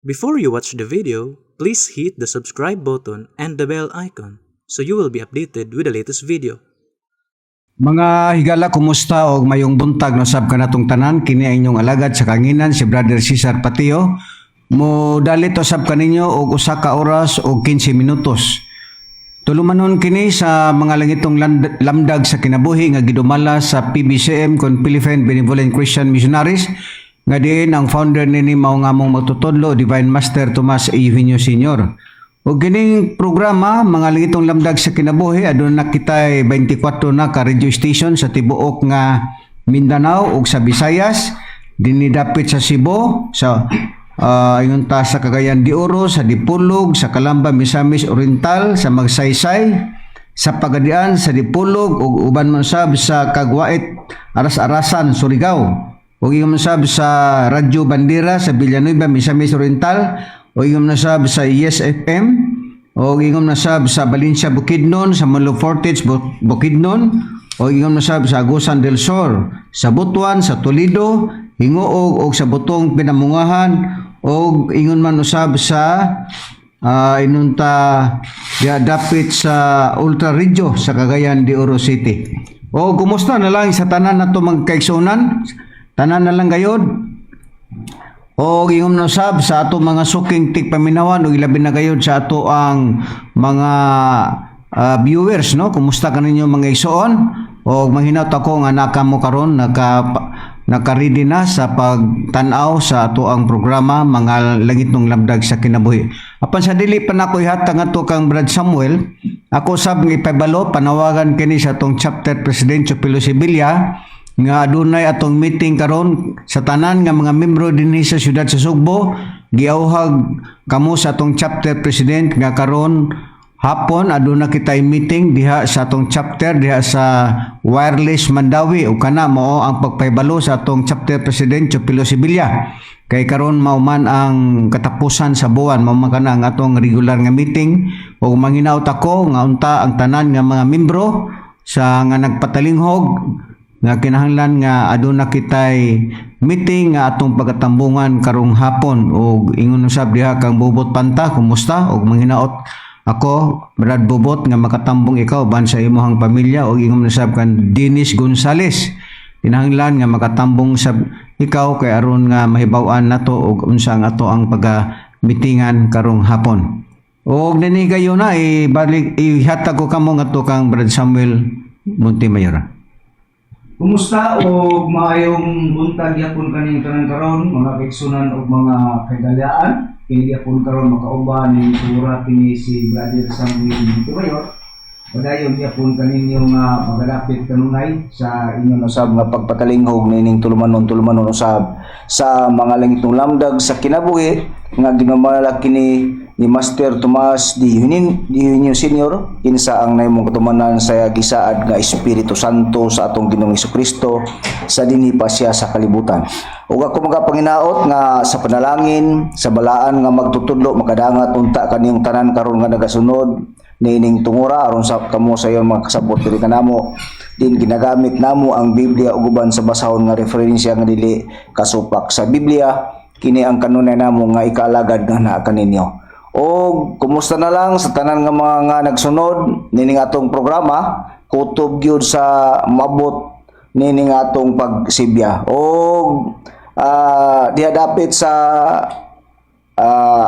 Before you watch the video, please hit the subscribe button and the bell icon so you will be updated with the latest video. Mga higala, kumusta og mayong buntag no sab kanatong tanan. Kini ang inyong alagad sa kanginan, si Brother Cesar Patio. Mo dalit usab kaninyo og usa ka oras og 15 minutos. Tulumanon kini sa mga langitong lamdag sa kinabuhi nga gidumala sa PBCM kon Philippine Benevolent Christian Missionaries, nga diin ang founder nini mao nga among magtutudlo, Divine Master Tomas Eugenio Sr. Ug kining programa, mga langitong lamdag sa kinabuhi, aduna kitay 24 na ka radio station sa tibuok nga Mindanao ug sa Visayas, dinhi dapit sa Cebu, sa ingon ta sa Cagayan de Oro, sa Dipolog, sa Calamba, Misamis Oriental, sa Magsaysay, sa Pagadian, sa Dipolog ug uban man sab sa Cagwait, Aras-Arasan, Surigao. Ug ingon man sab sa Radyo Bandera sa Villanueva, Misamis Oriental, ug ingon man sab sa Yes FM, ug ingon man sab sa Valencia, Bukidnon, sa Molo Fortage, Bukidnon, ug ingon man sab sa Agusan del Sur, sa Butuan, sa Toledo, Gingoog ug sa Butong Pinamungahan, ug ingon man usab sa inunta diha dapit sa Ultra Radio sa Cagayan de Oro City. O kumusta na lang sa tanan nato mga kaigsuonan? Tanan na lang gayod. O ingon na sab sa ato mga suking tigpaminawan ug ilabi na gayod sa ato ang mga viewers, no? Kumusta kaninyo, mga igsoon? O manghinaot ako nga naka mo karon naka-ready na sa pagtan-aw sa ato ang programa, mga langitnong lamdag sa kinabuhi. Apan sa dili pa nako ihatag ngadto kang Brad Samuel, ako sab nga ipabalo panawagan kini sa atong chapter president Chupilo Sevilla nga adunay atong meeting karon sa tanan nga mga membro dinhi sa siyudad sa Sugbo. Giauhag kamo sa atong chapter president nga karon hapon aduna kitay meeting diha sa atong chapter diha sa Wireless Mandaue, ug kana mao ang pagpahibalo sa atong chapter president Chupilo Sevilla kay karon mao man ang katapusan sa buwan, mao man kana ang atong regular nga meeting. Ug manghinaot ako nga unta ang tanan nga mga membro sa nga nagpatalinghog nga kinahanglan nga aduna kitay meeting nga atong pagkatambungan karong hapon. Ug ingon usab diha kang Bobot Panta, kumusta? Ug manghinaot ako, Brad Bobot, nga makatambong ikaw ban sa imong pamilya. Ug ingon usab kan Dennis Gonzales, kinahanglan nga makatambong sab ikaw kay aron nga mahibaw-an nato og unsa ang ato ang pagka meetingan karong hapon. Ug nini kayo na ibalik ihatag ko kamo ngadto kang Brad Samuel Montemayor. Kumusta o maayong buntag gyapon kaning tanan karon, mga kaigsunan og mga kaigalaan. Kini gyapon karon makauban ning sura kini si Brother Samuel Montemayor. Padayon gyapon kaninyo nga magadapit kanunay sa inyo usab nga pagpatalinghog nining tulumanon tulumanon usab sa mga langitong lamdag sa kinabuhi nga ginumala kini ni Master Tomas Di Eugenio, Di Eugenio Senior, kinsa ang nahimong katumanan sa gisaad nga Espiritu Santo sa atong Ginoong Kristo sa dinhi pa siya sa kalibutan. Ug ako magapanginaot nga sa panalangin sa balaan nga magtutudlo makadangat unta kaniyong tanan karon nga nagasunod niining tungura aron sa kamo sa iyon mga kasabot diri kanamo din ginagamit namo ang Biblia ug uban sa basahon nga referensya nga dili kasupak sa Biblia. Kini ang kanunay namo nga ikaalagad nga naa kaninyo. O kumusta na lang sa tanan nga mga nga nagsunod nining atong programa, kutob gyud sa maabot nining atong pagsibya. O diha dapit sa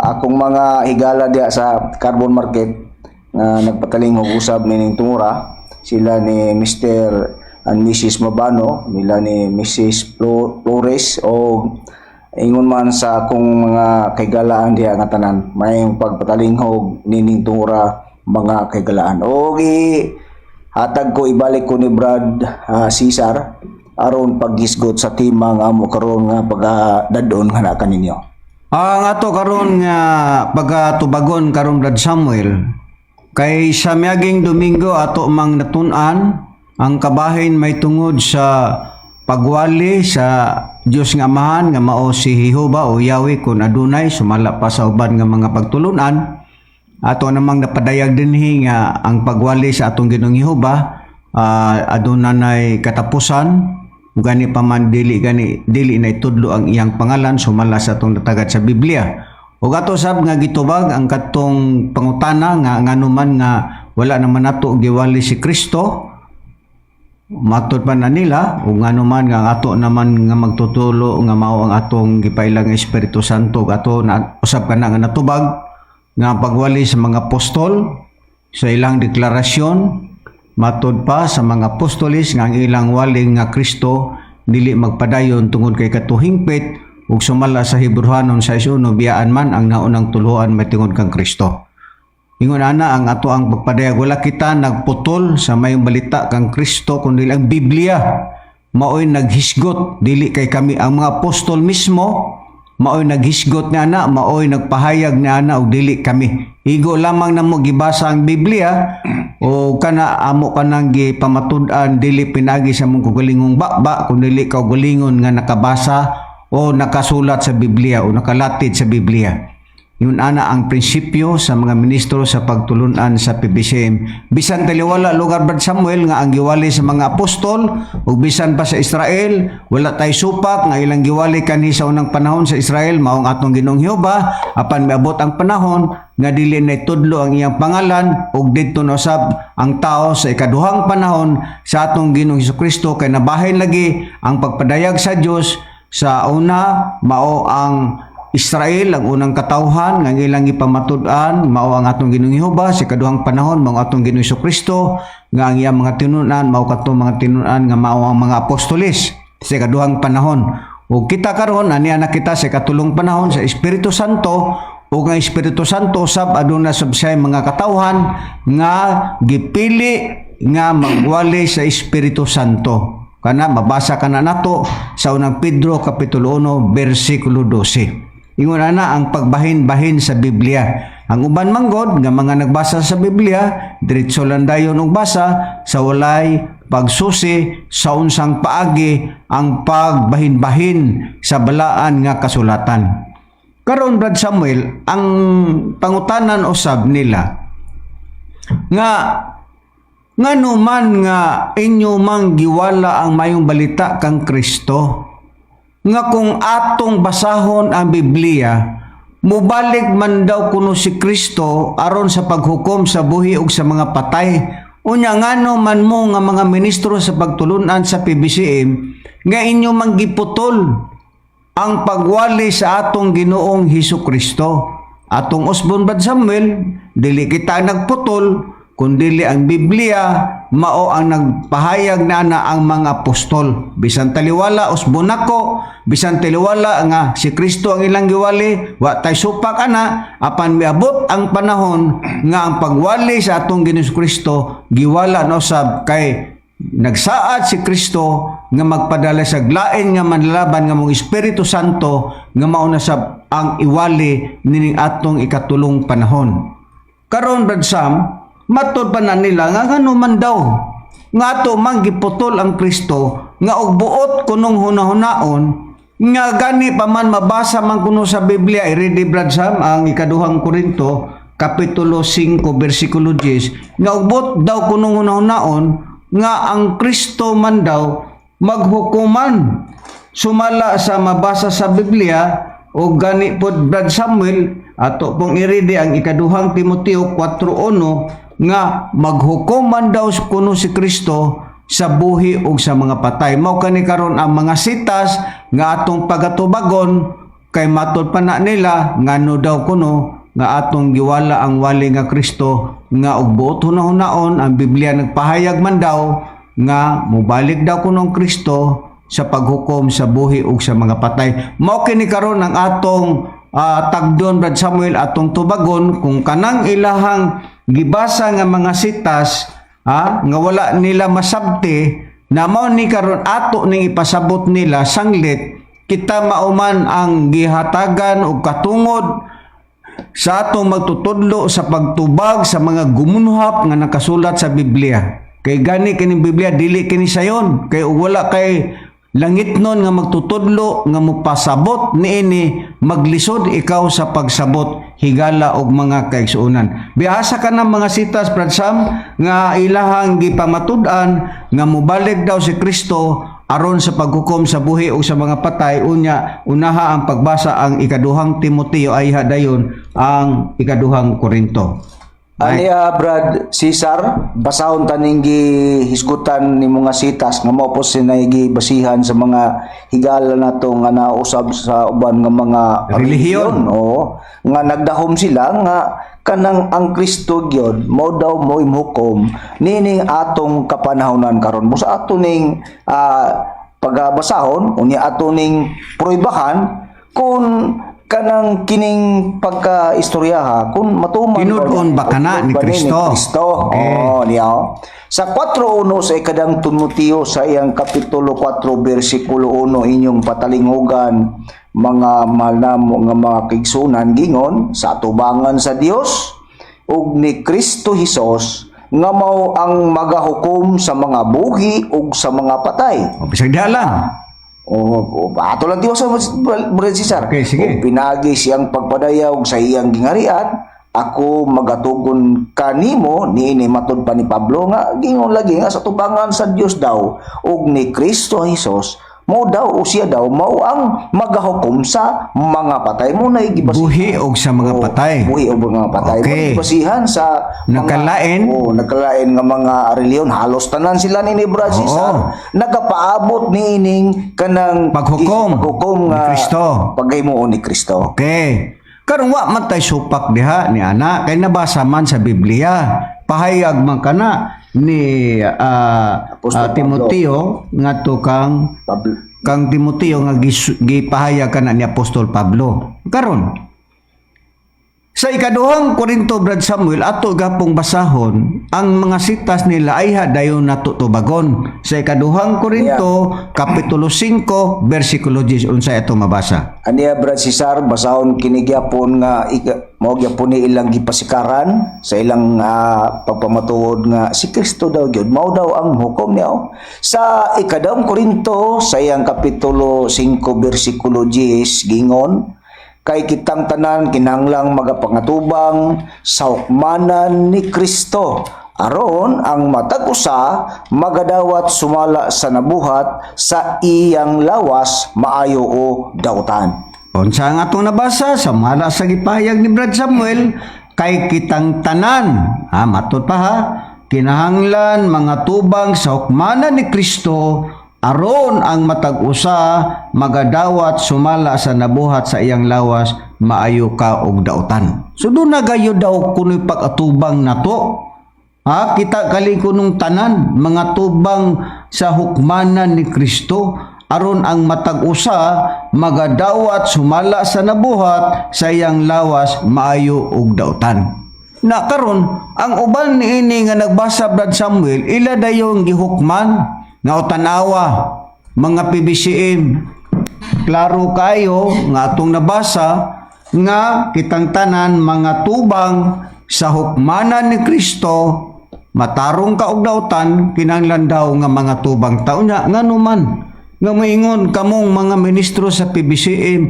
akong mga higala diha sa Carbon Market nga nagpatalinghog usab nining tungura, sila ni Mr. and Mrs. Mabano, nila ni Mrs. Flores, o ingon man sa akong mga kaigalaan diha nga tanan, mayong pagpatalinghog nining tungura, mga kaigalaan. O hatag ko, ibalik ko ni Brad Cesar aron paghisgot sa tema nga amo karon nga pagadadon nga naa kaninyo. Ang ato karon nga pagatubagon karon, Brad Samuel, kay sa miaging Domingo ato mang natun-an ang kabahin may tungod sa pagwali sa Dios nga Amahan nga mao si Jehova o Yahweh kung adunay sumala pa sa uban nga mga pagtulunan. Ato namang napadayag dinhi nga ang pagwali sa atong Ginoong Jehova aduna nay katapusan, gani pa man dili gani dili na itudlo ang iyang pangalan sumala sa atong natagad sa Biblia. Ug ato sab nga gitubag ang katong pangutana nga ngano man nga wala naman nato giwali si Kristo, matod pa na nila, ug ngano man nga ang ato naman nga magtutulo nga mao ang atong gipailang Espiritu Santo, ug ato na usab kana nga natubag nga ang pagwali sa mga apostol sa ilang deklarasyon, matod pa sa mga apostolis nga ang ilang wali nga Kristo dili magpadayon tungod kay katuhingpit, ug sumala sa Hebreohanon 6:1, biyaan man ang naunang tuluan mahitungod kang Kristo. Ingon ana ang ato ang pagpadayag, wala kita nagputol sa mayong balita kang Kristo kundi ang Biblia maoy naghisgot, dili kay kami. Ang mga apostol mismo maoy naghisgot ni ana, maoy nagpahayag ni ana og dili kami. Igo lamang namo gibasa ang Biblia o kana amo kanang gipamatud-an, dili pinagi sa among kaugalingong baba kundi kaugalingon nga nakabasa o nakasulat sa Biblia o nakalatid sa Biblia. Yun ana ang prinsipyo sa mga ministro sa pagtulunan sa PBCM. Bisan taliwala lugar, Brad Samuel, nga ang giwali sa mga apostol ug bisan pa sa Israel, wala tay supak nga ilang giwali kanhi sa unang panahon sa Israel maong atong Ginoong Jehova, apan miabot ang panahon nga dili na itudlo ang iyang pangalan ug didto na usab ang tao sa ikaduhang panahon sa atong Ginoong Hesukristo, kay nabahin lagi ang pagpadayag sa Dios. Sa una, mao ang Israel ang unang katawhan nga ang ilang ipamatud-an mao ang atong Ginoong Jehova. Sa ikaduhang panahon, mao ang atong Ginoong Kristo nga ang iyang mga tinun-an mao katong mga tinun-an nga mao ang mga apostolis sa ikaduhang panahon. Ug kita karon, aniya na kita sa ikatulong panahon sa Espiritu Santo, ug ang Espiritu Santo sab aduna sab siya mga katawhan nga gipili nga magwali sa Espiritu Santo. Kana mabasa kana nato sa Unang Pedro kapitulo 1 bersikulo 12. Ingon ana ang pagbahin-bahin sa Biblia. Ang uban manggod nga mga nagbasa sa Biblia, diretso lang dayon og basa sa walay pagsusi sa unsang paagi ang pagbahin-bahin sa balaan nga kasulatan. Karon, Brad Samuel, ang pangutanan usab nila nga ngano man nga inyo mang giwala ang mayong balita kang Kristo, nga kung atong basahon ang Biblia, mubalik man daw kuno si Kristo aron sa paghukom sa buhi ug sa mga patay. Unya ngano man mo nga mga ministro sa pagtulunan sa PBCM nga inyo mang giputol ang pagwali sa atong Ginoong Hesus Kristo? Atong usbon, Brad Samuel, dili kita nagputol kundili ang Biblia mao ang nagpahayag na ana ang mga apostol. Bisan taliwala usbon nako, bisan taliwala nga si Kristo ang ilang giwali, wa tay supak ana, apan miabot ang panahon nga ang pagwali sa atong Ginoong Kristo giwala na usab kay nagsaad si Kristo nga magpadala sa lain nga manlalaban nga mong Espiritu Santo nga mao na sab ang iwali nining atong ikatulong panahon. Karon, Brad Sam, matod pa na nila nga ngano man daw nga ato mang giputol ang Kristo, nga og buot kunong hunahunaon nga gani pa man mabasa man kuno sa Biblia. I-ready, Brad Sam, ang Ikaduhang Korinto kapitulo 5 bersikulo 10, nga og buot daw kunong hunahunaon nga ang Kristo man daw maghukuman sumala sa mabasa sa Biblia. O gani pod, Brad Samuel, ato pong irede ang Ikaduhang Timoteo 4:1 nga maghukom man daw kuno si Kristo sa buhi ug sa mga patay. Mao kani karon ang mga sitas nga atong pagatubagon kay matod pa na nila ngano daw kuno nga atong giwala ang wali nga Kristo, nga og buot hunahunaon ang Biblia nagpahayag man daw nga mobalik daw kuno ang Kristo sa paghukom sa buhi ug sa mga patay. Mao kini karon ang atong tagdon, Brad Samuel, atong tubagon kung kanang ilahang gibasa nga mga sitas nga wala nila masabti na mao ni karon ato ning ipasabot nila, sanglit kita mauman ang gihatagan og katungod sa atong magtutudlo sa pagtubag sa mga gumunhap nga nakasulat sa Biblia. Kay gani kining Biblia dili kini sayon, kay ug wala kay langitnon nga magtutudlo nga mopasabot niini, maglisod ikaw sa pagsabot, higala og mga kaigsuonan. Bihasa ka ng mga sitas, Brad Sam, nga ilahang gipamatud-an nga mobalik daw si Kristo. aron sa paghukom sa buhi o sa mga patay. Unya unaha ang pagbasa ang Ikaduhang Timoteo, ay dayon ang Ikaduhang Korinto. Aniya, Brad Cesar, basahon taning gihisgutan ni mga sitas nga mao po sinay gibasihan sa mga higala nato nga nausab sa uban nga mga relihiyon. Oo, nga nagdahom sila nga kanang ang Kristo gyud mao daw mo'y hukom nining atong kapanahonan karon. Busa ato ning pagabasahon, unya ato ning pruibahan kung kanang kining pagka-istoryaha kung matuman Tinud-on ba kana ni ba ni Kristo? Kristo. Okay. Oo, niya. Oh. Sa 4:1 sa Ikadang Timoteo sa iyang kapitulo 4 bersikulo 1, inyong patalingugan, mga mahal namo nga mga kaigsunan, gingon sa atubangan sa Dios ug ni Kristo Hesus nga mao ang magahukom sa mga buhi ug sa mga patay. O, bisag diha lang. O, ato lang tiwas sa Brad Cesar. Okay, sige. Ug pinagi siyang pagpadayaw sa iyang gingarian, ako magatugon kanimo niini. Matud pa ni Pablo nga gingon lagi nga sa tubangan sa Dios daw ug ni Kristo Jesus mo daw o siya daw mao ang magahukom sa mga patay mo na gibasihan. Buhi og sa mga patay. Buhi og mga patay. Okay. Mo gibasihan sa mga Nagkalain. Oh, nagkalain nga mga relihiyon, halos tanan sila ni Brad Cesar nagapaabot niining kanang paghukom paghukom ni nga Kristo. Paghimuon ni Kristo. Okay. Karon wa man tay supak diha ni ana kay nabasa man sa Biblia. Pahayag man kana ni Apostol Timoteo ngadto kang Pablo. Kang Timoteo nga gipahayag kana ni Apostol Pablo. Karon sa Ikaduhang Korinto, Brad Samuel, ato gapong basahon ang mga sitas nila ay dayon nato tubagon. Sa Ikaduhang Korinto, Kapitulo 5, versikulo 10, unsa ato mabasa? Aniya, Brad Cesar, basahon kini gyapon nga mao gyapon ni ilang gipasikaran sa ilang pagpamatuod nga si Kristo daw gyud mao daw ang hukom niya. Oh. Sa Ikadawang Korinto sa iyang kapitulo 5 bersikulo 10, gingon, "Kay kitang tanan kinahanglang magapangatubang sa hukmanan ni Kristo aron ang matag usa magadawat sumala sa nabuhat sa iyang lawas, maayo o dautan." Unsa ang atong nabasa sa mala sa gipahayag ni Brad Samuel, kay kitang tanan, ha, matud pa ha, kinahanglan mga tubang sa hukmanan ni Kristo aron ang matag usa magadawat sumala sa nabuhat sa iyang lawas, maayo ka og dautan. So doon na gayo daw kuno'y pag-atubang nato. Ha, kita kali kunong tanan mga tubang sa hukmanan ni Kristo aron ang matag usa magadawat sumala sa nabuhat sa iyang lawas, maayo ug dautan. Na karon ang uban niini nga nagbasa, Brad Samuel, ila dayong gihukman nga tanawa mga PBCM, klaro kayo nga atong nabasa nga kitang tanan mga tubang sa hukmanan ni Kristo, matarong ka og dautan, kinahanglan daw nga mga tubang tao nya. Ngano man nga moingon kamong mga ministro sa PBCM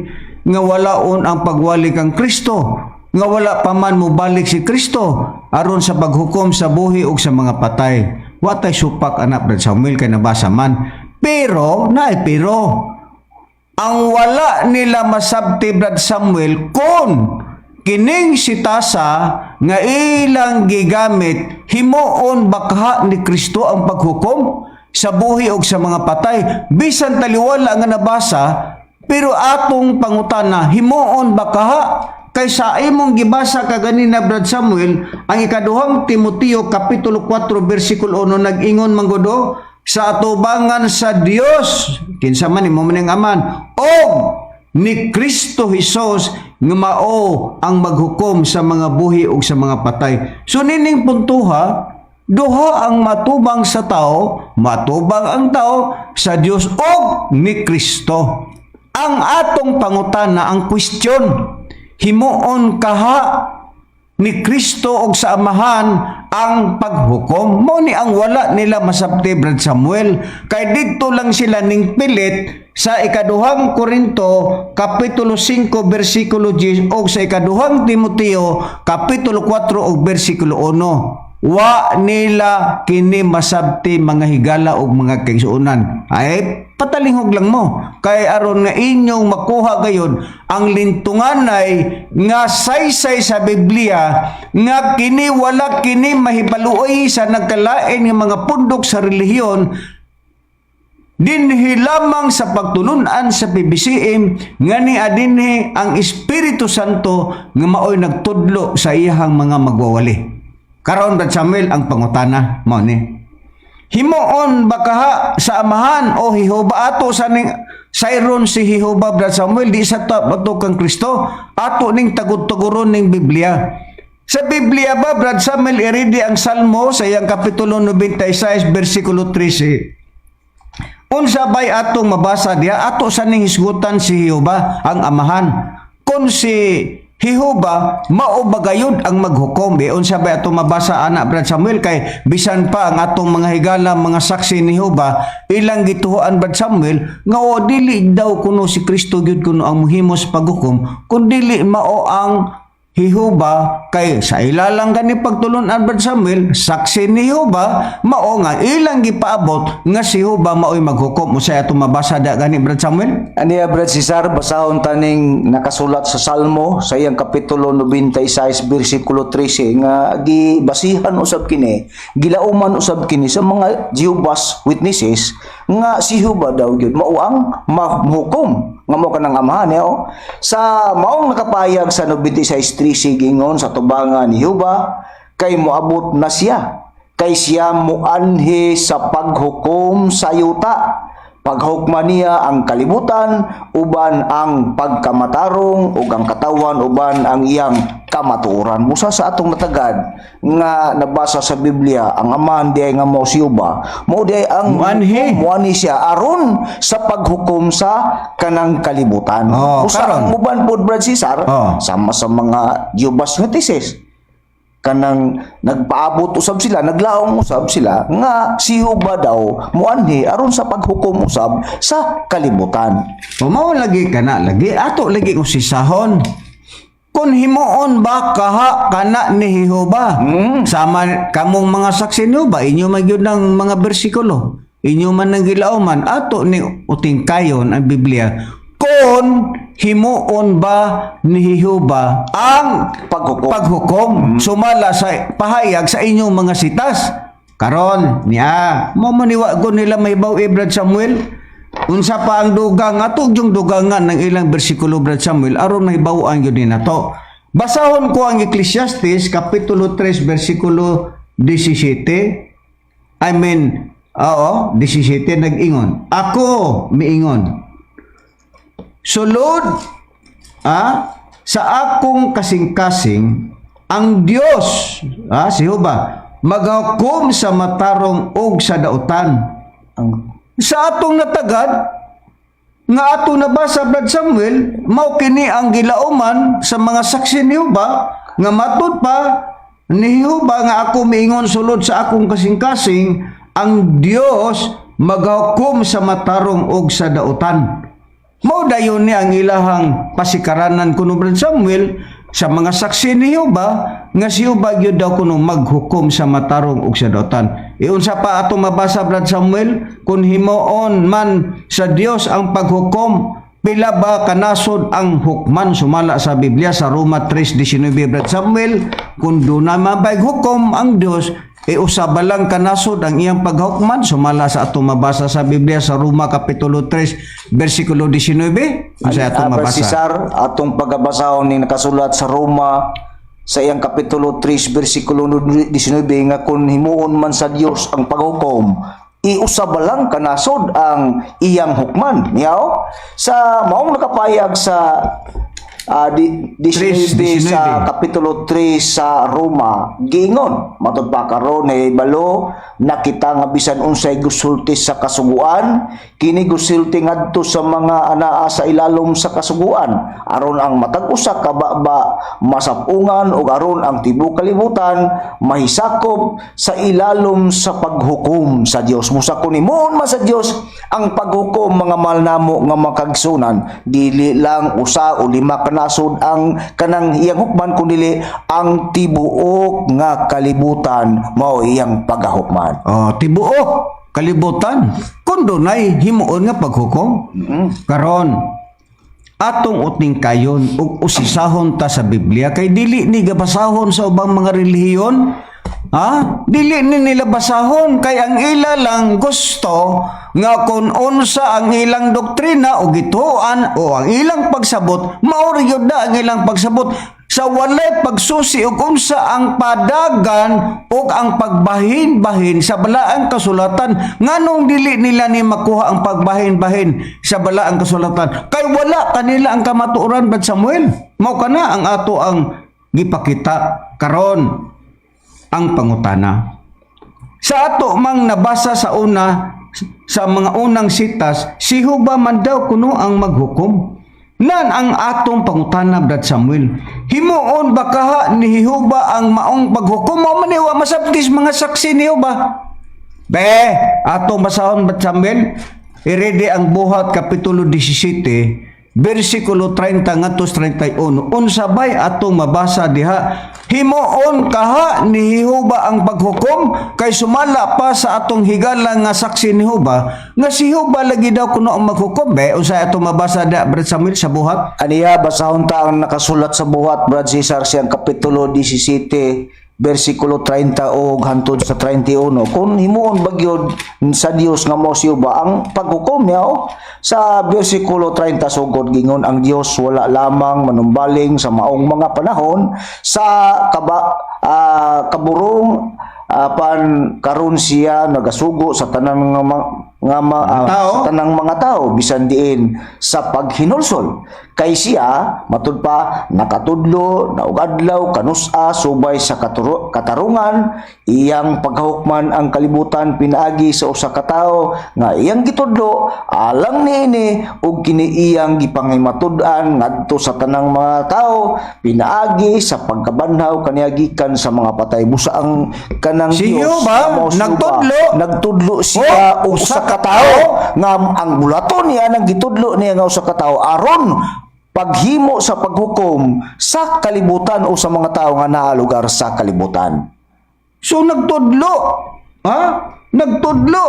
nga walaon ang pagwali kang Kristo, nga wala pa man mobalik si Kristo aron sa paghukom sa buhi ug sa mga patay? Wa tay supak anak, Brad Samuel, kay nabasa man. Pero naay pero. Ang wala nila masabti, Brad Samuel, kung kining sitasa nga ilang gigamit, himuon bakha ni Kristo ang paghukom sa buhi og sa mga patay? Bisan taliwala nga nabasa, pero atong pangutana, himuon bakaha? Kay sa imong gibasa kaganina, Brad Samuel, ang Ikaduhang Timoteo kapitulo 4 bersikulo 1, nag-ingon manggodo sa atubangan sa Dios, kinsa man imo maning aman, og ni Kristo Hesus nga mao ang maghukom sa mga buhi ug sa mga patay. So nining puntuha, duha ang matubang sa tao, matubang ang tao sa Dios ug ni Kristo. Ang atong pangutana, ang question, himuon kaha ni Kristo og sa Amahan ang paghukom? Mo ni ang wala nila masabti, Brad Samuel, kay didto lang sila ning pilit sa Ikaduhang Korinto kapitulo 5 bersikulo 10 og sa Ikaduhang Timoteo kapitulo 4 og bersikulo 1. Wa nila kini masabti, mga higala ug mga kaigsuonan. Ay patalingog lang mo kay aron nga inyong makuha gayud ang lintunganay nga saysay sa Biblia nga kini wala kini mahibaluoy sa nagkalain nga mga pundok sa relihiyon dinhi lamang sa pagtulunan sa PBCM nga ni adinhi ang Espiritu Santo nga maoy nagtudlo sa iyahang mga magwawali. Karon, Brad Samuel, ang pangutana mao ni. Himuon ba kaha sa Amahan o Jehova ato sa ning sayron si Jehova, Brad Samuel? Di sa ta ato kang Kristo, ato ning tagud-taguron ning Biblia. Sa Biblia ba, Brad Samuel, iridi ang Salmo sa iyang kapitulo 96 bersikulo 13. Unsa bay atong mabasa diha? Ato sa ning hisgutan si Jehova ang Amahan. Kung si Jehova mao ba gayud ang maghukom, eh, unsa bay atong mabasa ana, Brad Samuel? Kay bisan pa ang atong mga higala, mga saksi ni Jehova, ilang gituohan, Brad Samuel, nga o dili daw kuno si Kristo gyud kuno ang mohimo sa paghukom, kun dili mao ang Jehova, kay sa ilalang gani pagtulunan, Brad Samuel, saksi ni Jehova mao nga ilang gipaabot nga si Jehova maoy maghukom. Unsay atong mabasa da gani, Brad Samuel? Aniya, Brad Cesar, basahon taning nakasulat sa Salmo sa iyang kapitulo 96 bersikulo 13 nga gibasihan usab kini, gilauman usab kini sa mga Jehovah's Witnesses nga si Jehova daw gyud mao ang mahukom nga mao kanang Amahan niya, oh. Sa maong nakapayag sa 96:13, gingon sa tubangan ni Jehova kay moabot na siya, kay siya muanhi sa paghukom sa yuta. Paghukma niya ang kalibutan uban ang pagkamatarong ug ang katawan uban ang iyang kamatuoran. Busa sa atong natagad nga nabasa sa Biblia, ang Amahan diay nga mao si Jehova, mao diay ang Muanhi. Muanhi siya aron sa paghukom sa kanang kalibutan. Oh, Busa karon. ang uban pod, Brad Cesar, sama sa mga Jehovah's Witnesses, kanang nagpaabot usab sila, naglaong usab sila nga si Jehova daw muanhi aron sa paghukom usab sa kalibutan. O mao lagi kana lagi ato lagi usisahon. Kung himuon ba kaha kana ni Jehova? Sama kamong mga saksi niyo ba, inyo man gyud ng mga bersikulo. Inyo man ang gilauman, ato ni utingkayon ang Biblia. Kung himuon ba ni Jehova ang paghukom. Paghukom sumala sa pahayag sa inyong mga sitas. Karon niya mo maniwa ko nila may baw, eh, Brad Samuel. Unsa pa ang dugang ato yung dugangan ng ilang bersikulo, Brad Samuel, aron mahibaw-an gyud ni nato? Basahon ko ang Ecclesiastes kapitulo 3 bersikulo 17. I mean, oo, 17, nag-ingon. Ako miingon. Sulod sa akong kasing-kasing, ang Dios, si Jehova, maghukom sa matarong ug sa dautan. Ang Sa atong natagad nga atong nabasa, Brad Samuel, mao kini ang gilauman sa mga saksi ni Jehova nga matud pa ni Jehova nga ako miingon sulod sa akong kasing-kasing, ang Dios maghukom sa matarong ug sa dautan. Mao dayon ni ang ilahang pasikaranan kuno, Brad Samuel, sa mga saksi ni Jehova nga si Jehova gyud daw kuno maghukom sa matarong ug sa dautan. Iunsa pa ato mabasa, Brad Samuel, kung himuon man sa Dios ang paghukom, pila ba kanasod ang hukman sumala sa Biblia sa Roma 3:19, Brad Samuel? Kung duna man bay hukom ang Dios, e usa ba lang kanasod ang iyang paghukman sumala sa atong mabasa sa Biblia sa Roma kapitulo 3 bersikulo 19? Unsa atong Brad mabasa? Cesar, atong pagabasahon ni nakasulat sa Roma sa iyang kapitulo 3 bersikulo 19 nga kung himuon man sa Dios ang paghukom, iusa ba lang kanasod ang iyang hukman niyaw? Sa maong nakapayag sa 19 3:19. sa kapitulo 3 sa Roma, giingon, matud pa karon balo nakita nga bisan unsay gusulti sa kasuguan, kini gusulti ngadto sa mga anaa sa ilalom sa kasuguan, aron ang matag usa ka baba masapungan ug aron ang tibuok kalibutan mahisakop sa ilalom sa paghukom sa Dios. Musa kun himuon man sa Dios ang paghukom, mga mahal namo nga makagsunan, dili lang usa o lima ka nasod ang kanang iyang hukman, kundi ang tibuok nga kalibutan mao iyang pagahukman. Oh, tibuok kalibutan kung dunay himuon nga paghukom. Karon, atong uting kayon ug usisahon ta sa Biblia kay dili ni gabasahon sa ubang mga relihiyon. Ha? Dili ni nila basahon kay ang ila lang gusto nga kung unsa ang ilang doktrina o gituan o ang ilang pagsabot, mao ra gyud na ang ilang pagsabot sa walay pagsusi ug unsa ang padagan ug ang pagbahin-bahin sa balaang kasulatan. Nganong dili nila ni makuha ang pagbahin-bahin sa balaang kasulatan? Kay wala kanila ang kamatuoran, Brad Samuel. Mao kana ang ato ang gipakita karon ang pangutana. Sa ato mang nabasa sa una, sa mga unang sitas, si Jehova man daw kuno ang maghukom. Nan ang atong pangutana, Brad Samuel. Himuon ba kaha ni Jehova ang maong paghukom? Mao man ni wa masabtis mga saksi ni Jehova. Be, atong basahon, Brad Samuel. Irede ang Buhat Kapitulo 17, versikulo 30 ngadto 31. Unsa bay atong mabasa diha? Himuon kaha ni Jehova ang paghukom? Kay sumala pa sa atong higala nga saksi ni Jehova nga si Jehova lagi daw kuno ang maghukom. Be, unsa atong mabasa diha, Brad Samuel, sa Buhat? Aniya, basahon ta ang nakasulat sa Buhat, Brad Cesar, siyang Kapitulo 17, versikulo 30 og hantod sa 31. Kung himuon ba gyud sa Dios nga mo siyo ba ang paghukom niya, oh? Sa versikulo 30 sugod, gingon ang Dios wala lamang manumbaling sa maong mga panahon sa kaburong, apan karon siya nagasugo sa tanang nga Tao? sa tanang mga tao bisan diin sa paghinulsol, kay siya matud pa nakatudlo na og adlaw kanus-a subay sa katarungan. Iyang paghukman ang kalibutan pinaagi sa usa ka tawo nga iyang gitudlo alang niini, ug kini iyang gipangimatud-an ngadto sa tanang mga tao pinaagi sa pagkabanhaw kaniya gikan sa mga patay. Busa ang kanang Si Dios Jehova nga mao si Jehova, nagtudlo. Nagtudlo siya Oh, og usa ka tawo nga ang bulaton niya nang gitudlo niya nga usa ka tawo aron paghimo sa paghukom sa kalibutan o sa mga tao nga naa lugar sa kalibutan. So nagtudlo, ha? Nagtudlo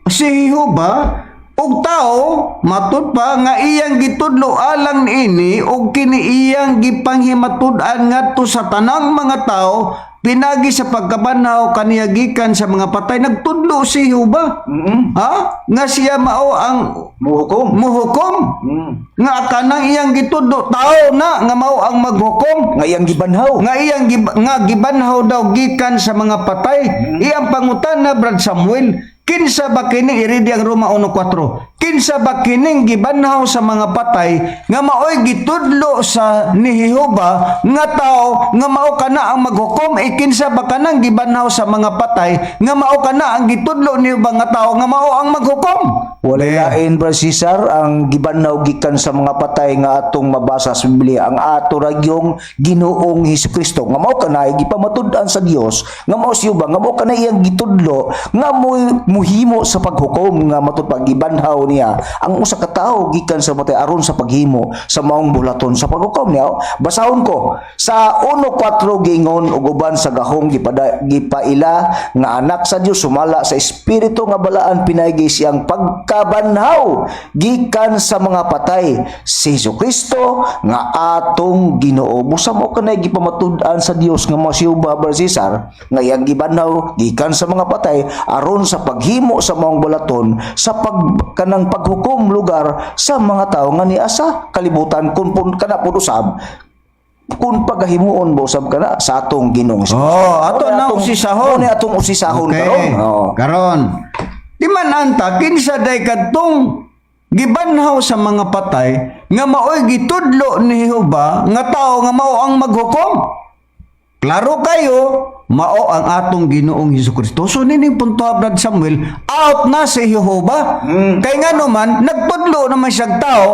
si Jehova og tao, matud pa nga iyang gitudlo alang niini og kini iyang gipanghimatud-an ngadto sa tanang mga tao pinagi sa pagkabanhaw kaniya gikan sa mga patay. Nagtudlo si Jehova. Ha? Nga siya mao ang Muhukom. muhukom. Nga kanang iyang gitudlo tao na nga mao ang maghukom Nga iyang gibanhaw. nga iyang nga gibanhaw daw gikan sa mga patay. Iyang pangutana, Brad Samuel, kinsa ba kini? Iridi ang Roma 1:4. Kinsa ba kining gibanhaw sa mga patay nga maoy gitudlo sa ni Jehova nga tao nga mao kana ang maghukom? E kinsa ba kanang gibanhaw sa mga patay nga mao kana ang gitudlo ni Jehova nga tao nga mao ang maghukom? Wala lain, Brad Cesar, ang gibanhaw gikan sa mga patay nga atong mabasa sa Biblia, ang ato ragyong Ginoong Hesukristo nga mao kanay gipamatud-an sa Dios nga mao siya ba nga mao kanay iyang gitudlo nga muhimo sa paghukom, nga matud pag gibanhaw niya ang usa ka tawo gikan sa patay aron sa paghimo sa maong bulaton sa paghukom niya. Basahon ko sa 1:4, gingon ug uban sa gahong gipaila nga anak sa Dios sumala sa espiritu nga balaan pinaagi siyang pagkabanhaw gikan sa mga patay, si Jesu Kristo nga atong Ginoo. Busa mo kanay gipamatud-an sa Dios nga mao si Jehova, Brad Cesar, nga iyang gibanhaw gikan sa mga patay aron sa paghimo sa maong bulaton sa pag kanang paghukom lugar sa mga tao nga niya sa kalibutan, kung pun kana pud usab kung pagahimuon ba usab kana sa atong Ginoong Hesus. Oh, ato Mao ni na usisahon. Mao ni atong usisahon karon. Oh. Karon. Di man anta kinsa day kadtong gibanhaw sa mga patay nga maoy gitudlo ni Jehova nga tao nga mao ang maghukom? Klaro kayo, mao ang atong Ginoong Hesus Kristo. So nining punto, Brad Samuel, out na si Jehova. Kay nga naman nagtudlo naman siyang tao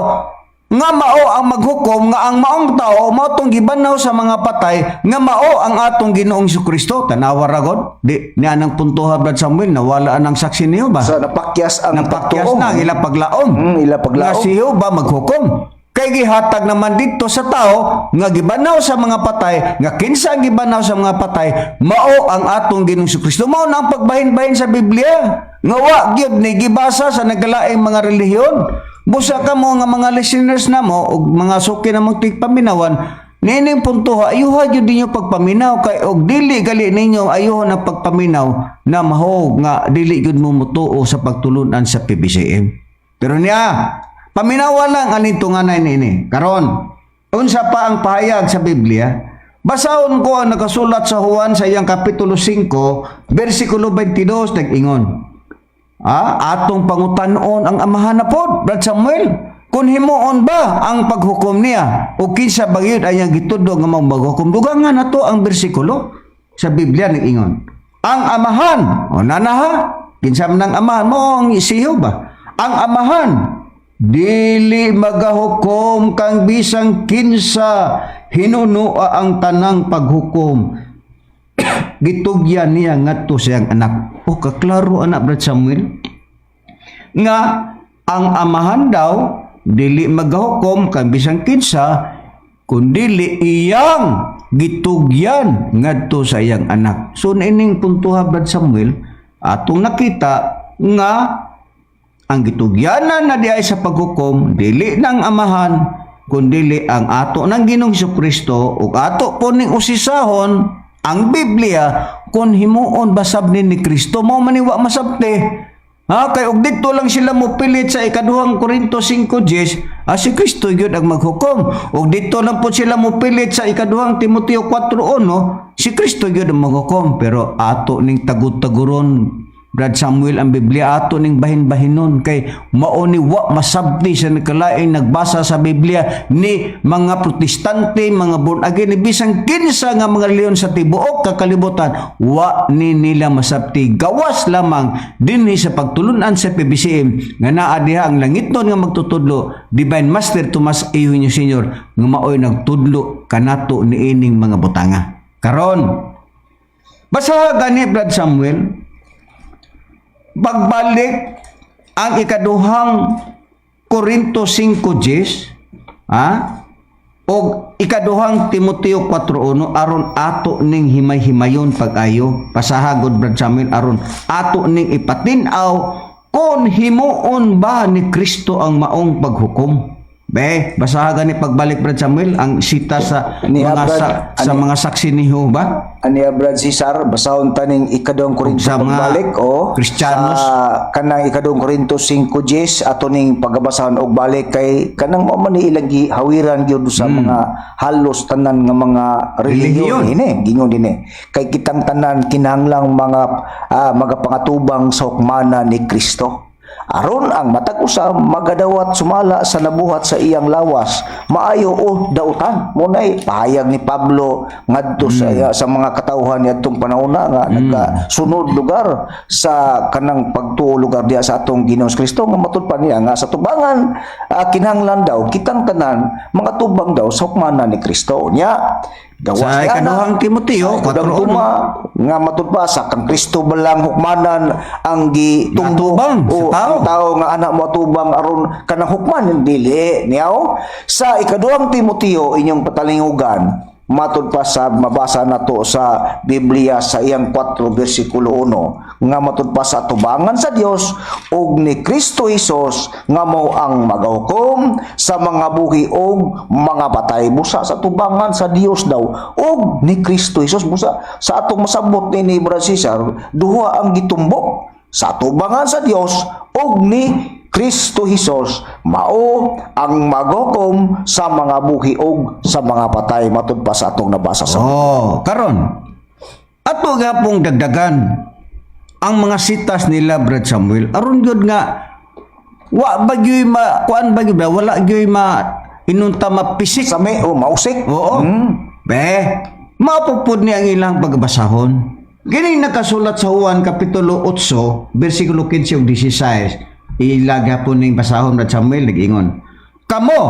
nga mao ang maghukom, nga ang maong tao mao tong gibanhaw sa mga patay nga mao ang atong Ginoong Hesus Kristo. Tanawa ra god. Di ni anang punto, Brad Samuel, nawala anang saksi niyo ba? So napakyas ang Napakyas pagtuo. na ang ila paglaom. Ila paglaom. Nga si Jehova maghukom. Kay gihatag naman dito sa tao nga gibanaw sa mga patay, nga kinsa ang gibanaw sa mga patay, mao ang atong Ginoong Kristo. Mao na ang pagbahin-bahin sa Biblia. Nga wa gyud ni gibasa sa nagkalaing mga relihiyon. Busa kamo nga mga listeners namo ug mga suki namong tigpaminawan, niining puntoha, ayuha gyud ninyo pagpaminaw, kay og dili gali ninyo ayuhon ang pagpaminaw na mahog nga dili gyud mo mutuo sa pagtulunan sa PBCM. Pero niya, paminawa lang aning tunganay niini. Karon, unsa pa ang pahayag sa Biblia? Basahon ko ang nakasulat sa Juan sa iyang kapitulo 5, versikulo 22, nag-ingon. Atong pangutanon ang Amahan na pod, Brad Samuel. Kung himuon ba ang paghukom niya o kinsa ba gyud ay ang gitudlo nga mao maghukom? Dugangan nato ang bersikulo sa Biblia, nag-ingon. Ang Amahan, o nanaha, kinsa man ang Amahan mo ang isiyo ba? Ang Amahan dili magahukom kang bisang kinsa, hinunua ang tanang paghukom gitugyan niya ngadto sa iyang Anak. O kaklaro anak, Brad Samuel, nga ang Amahan daw dili magahukom kang bisang kinsa kundili iyang gitugyan ngadto sa iyang Anak. So niining puntuha, Brad Samuel, atong nakita nga ang gitugyanan na diay sa paghukom dili ng Amahan kundili ang ato ng Ginoong Kristo, ug ato po ning usisahon ang Biblia kung himuon ba sab ni Kristo. Mao man ni wa masabti ha, kay og didto lang sila mo pilit sa Ikaduhang Korinto 5:10, si Kristo gyud ang maghukom, ug didto lang po sila mo pilit sa Ikaduhang Timoteo 4:1, si Kristo gyud ang maghukom. Pero ato ning tagud-taguron, Brad Samuel, ang Biblia, ato ning bahin-bahinon, kay mao ni wa masabti sa nakalaing nagbasa sa Biblia ni mga Protestante, mga born again, ni bisang kinsa nga mga relihiyon sa tibuok kakalibutan, wa ni nila masabti gawas lamang dinhi sa pagtulunan sa PBCM nga naa diha ang langitnon nga magtutudlo, Divine Master Tomas Eugenio Senior, nga maoy nagtudlo kanato niining mga butanga. Karon, basa gani, Brad Samuel, pagbalik ang Ikaduhang Korinto 5:10 o Ikaduhang Timoteo 4:1 aron ato ning himay-himayon pag-ayo. Pasaha gud, Brad Samuel, aron ato ning ipatin-aw kung himuon ba ni Kristo ang maong paghukom. Be, basaha gani pagbalik, Brad Samuel, ang sita sa Ni mga Brad, sa mga saksi ni Jehova. Aniya, Brad Cesar, basahon taning Ikaduhang Korinto Sa mga pagbalik o Kristiyanos. Sa kanang Ikaduhang Korinto 5:10 ato ning pagabasahon og balik, kay kanang mao man ni ilang gihawiran gyud sa mga halos tanan nga mga Relihiyon. relihiyon ini gingon dinhi kay kitang tanan kinahanglang mga magapangatubang sa hukmana ni Kristo aron ang matag usa magadawat sumala sa nabuhat sa iyang lawas, maayo o dautan. Mo nay pahayag ni Pablo ngadto sa mga katawhan niadtong panahona nga nagkasunod lugar sa kanang pagtuo lugar diha sa atong Ginoong Kristo, nga matud pa niya nga sa tubangan kinahanglan daw kitang tanan mga tubang daw sa hukmana ni Kristo. Nya gawas Sa niya na. Ikaduhang Timoteo, Sa Ikaduhang 4:1. Tuma, nga matud pa sa kang Kristo balang hukmanan ang gitumbo Natubang sa o tao. ang tao nga anak mo atubang aron kanang hukman dili niyaw. Sa Ikaduhang Timoteo, inyong patalingugan, matud pa sa mabasa nato sa Biblia sa iyang 4 bersikulo 1 nga matud pa sa tubangan sa Dios ug ni Kristo Hesus nga mao ang magahukom sa mga buhi ug mga patay. Busa sa tubangan sa Dios daw ug ni Kristo Hesus. Busa sa atong masabot ni Brad Cesar, duha ang gitumbok, sa tubangan sa Dios ug ni Kristo Hesus mao ang maghukom sa mga buhi ug sa mga patay, matud pa sa atong nabasa sa Oh, karon. Ato gapong dagdagan ang mga sitas nila, Brad Samuel. Aron gyud nga wa ba gyud ma kuan ba gyud ba wala gyud ma inunta mapisik. Sami o mausik. Oo. Be, mapupud ni ang ilang pagbasahon. Gini nakasulat sa Juan Kapitulo 8, versikulo 15 ug 16. Ilaga po ning basahon, Brad Samuel, nag-ingon. Kamo,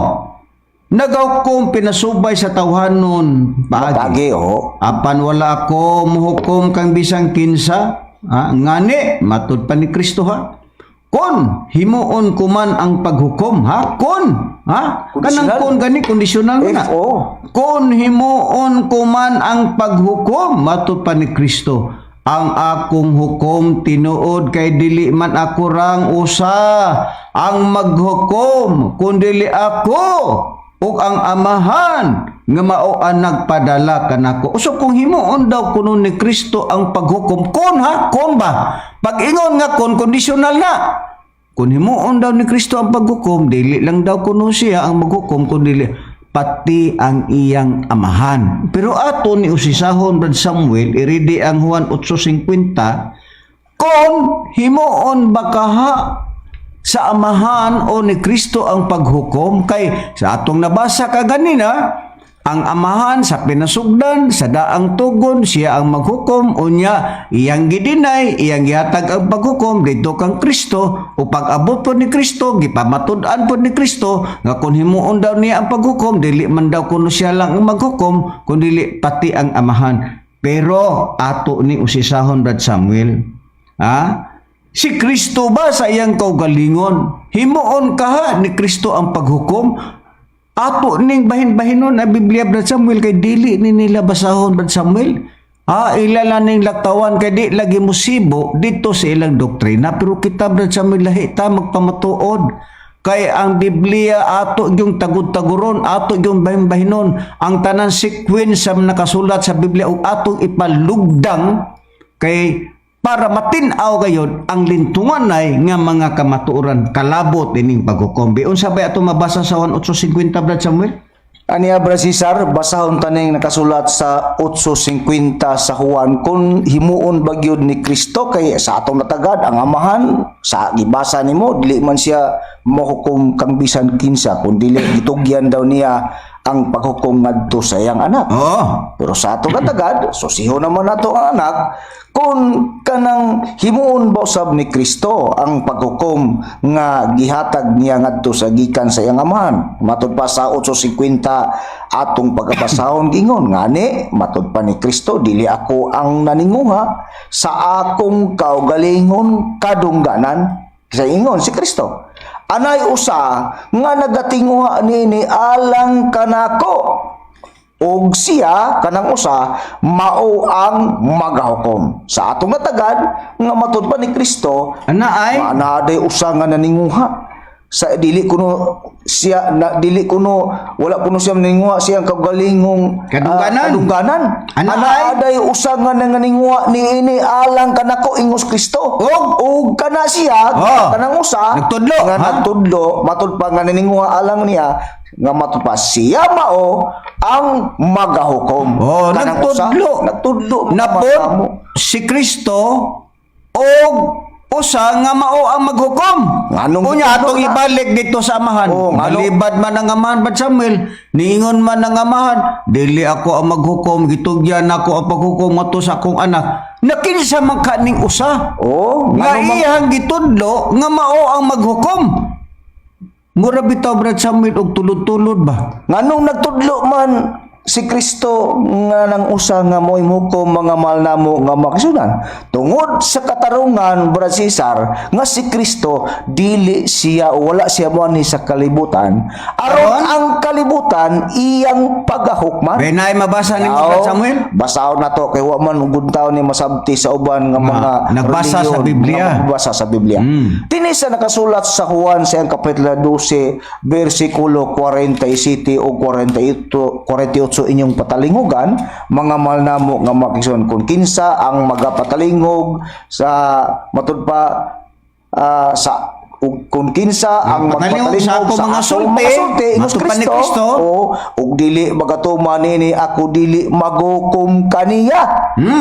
nagahukom pinasubay sa tawhanon paagi. Pagi oh. Apan wala ako muhukom kang bisang kinsa, ha? Ngani, matud pa ni Kristo ha. Kon himuon ko man ang paghukom, ha? Kon, ha? Kanang Conditional. kon gani, conditional man If, na. oh. Kon himuon ko man ang paghukom, matud pa ni Kristo, ang akong hukom tinuod kay dili man ako rang usa ang maghukom, kundili ako ug ang Amahan nga mao ang nagpadala kanako. So kung himuon daw kuno ni Kristo ang paghukom, kon ha, kon ba? Pag ingon nga kon, conditional na. Kung himuon daw ni Kristo ang paghukom, dili lang daw kuno siya ang maghukom, kundi pati ang iyang Amahan. Pero ato ni usisahon, Brad Samuel, iridi ang Juan 8:50, kung himuon ba kaha sa Amahan o ni Kristo ang paghukom, kay sa atong nabasa kaganina, ang Amahan sa pinasugdan, sa daang tugon, siya ang maghukom. Unya iyang gidinay, iyang gihatag ang paghukom didto kang Kristo, o pag-abot po ni Kristo, gipamatud-an po ni Kristo nga kung himuon daw niya ang paghukom, dili man daw kuno siya lang ang maghukom, kundi pati ang Amahan. Pero ato ni usisahon, Brad Samuel, ha? Si Kristo ba sa iyang kaugalingon? Himuon kaha ni Kristo ang paghukom? Ato ning bahin-bahinon ang Biblia, Brad Samuel, kay dili ni nila basahon, Brad Samuel. Ha, ila lang ning laktawan kay di lagi musibo dito sa ilang doktrina. Pero kita, Brad Samuel, lahi ta magpamatuod. Kay ang Biblia ato yung tagud-taguron, ato yung bahin-bahinon, ang tanan sequence sa nakasulat sa Biblia ug atong ipalugdang kay para matin-aw gayon ang lintunganay nga mga kamatuoran kalabot ining paghukom. Unsa bay ato mabasa sa 1850, Brad Samuel? Aniya, Brad Cesar, basahon taning nakasulat sa 8:50 sa Juan kung himuon ba gyud ni Kristo, kay sa atong natagad ang Amahan sa gibasa nimo dili man siya mohukom kang bisan kinsa, kun dili gitugyan daw niya ang paghukom ngadto sa iyang anak. Pero sa atong natagad, susiho naman nato ang anak, kung kanang himuon ba usab ni Kristo ang paghukom nga gihatag niya ngadto sa gikan sa iyang Amahan. Matud pa sa 8:50 atong pagkabasahon gingon ngani, matud pa ni Kristo, "Dili ako ang naninguha sa akong kaugalingon kadungganan." Sa ingon si Kristo, "Anay usa nga nagatinguha niini alang kanako ug siya kanang usa mao ang magahukom." Sa atong natagad nga matud pa ni Kristo Ana ay ana day usa nga naninguha sa dili kuno siya na dili kuno, wala kuno siya naninguha siyang kaugalingong Kadungganan. Kadungganan. Ana Ana ay? aday usa nga nanganinguha niini alang kanako, ingos Kristo, ug kana siya kanang usa Nagtudlo, nga ha? nagtudlo, matud pa nga naninguha alang niya, nga matud pa siya mao ang magahukom. Oh, Kanang usa, nagtudlo. Nagtudlo mga Napod kamo. si Kristo og usa nga mao ang maghukom. Nganong Unya gitudlo atong na? ibalik dito sa Amahan. Oh, Malibad man ang Amahan, Brad Samuel, niingon man ang Amahan, "Dili ako ang maghukom, gitugyan ako ang paghukom ato sa akong anak." Nakinsa man ka ning usa Oh, nga nganong iyang gitudlo nga mao ang maghukom? Mura bitaw, Brad Samuel, og tulod-tulod ba? Nganong nagtudlo man si Kristo nga nang usa nga mo'y muhukom, mga mahal namo nga makisunan? Tungod sa katarungan, Brad Cesar, nga si Kristo dili siya o wala siya moani sa kalibutan aron ang kalibutan iyang pagahukman. Benay mabasa nimo, Brad Samuel? Basahon na to kay wa man ugod taon ni masabti sa uban nga mga nagbasa sa relihiyon, Biblia. nga magbasa sa Biblia. Tini sa nakasulat sa Juan sa iyang kapitulo 12 bersikulo 47 o 48 48 inyong patalingugan, mga mahal namo nga makison, kung kinsa ang magapatalingog sa matud pa sa ug kung kinsa ang Magpatalingog sa magpatalingog ako sa mga akong sulti, mga sulti, ingos matud pa ni Kristo, Kristo. o ug dili magatuman nini, ako dili maghukom kaniya.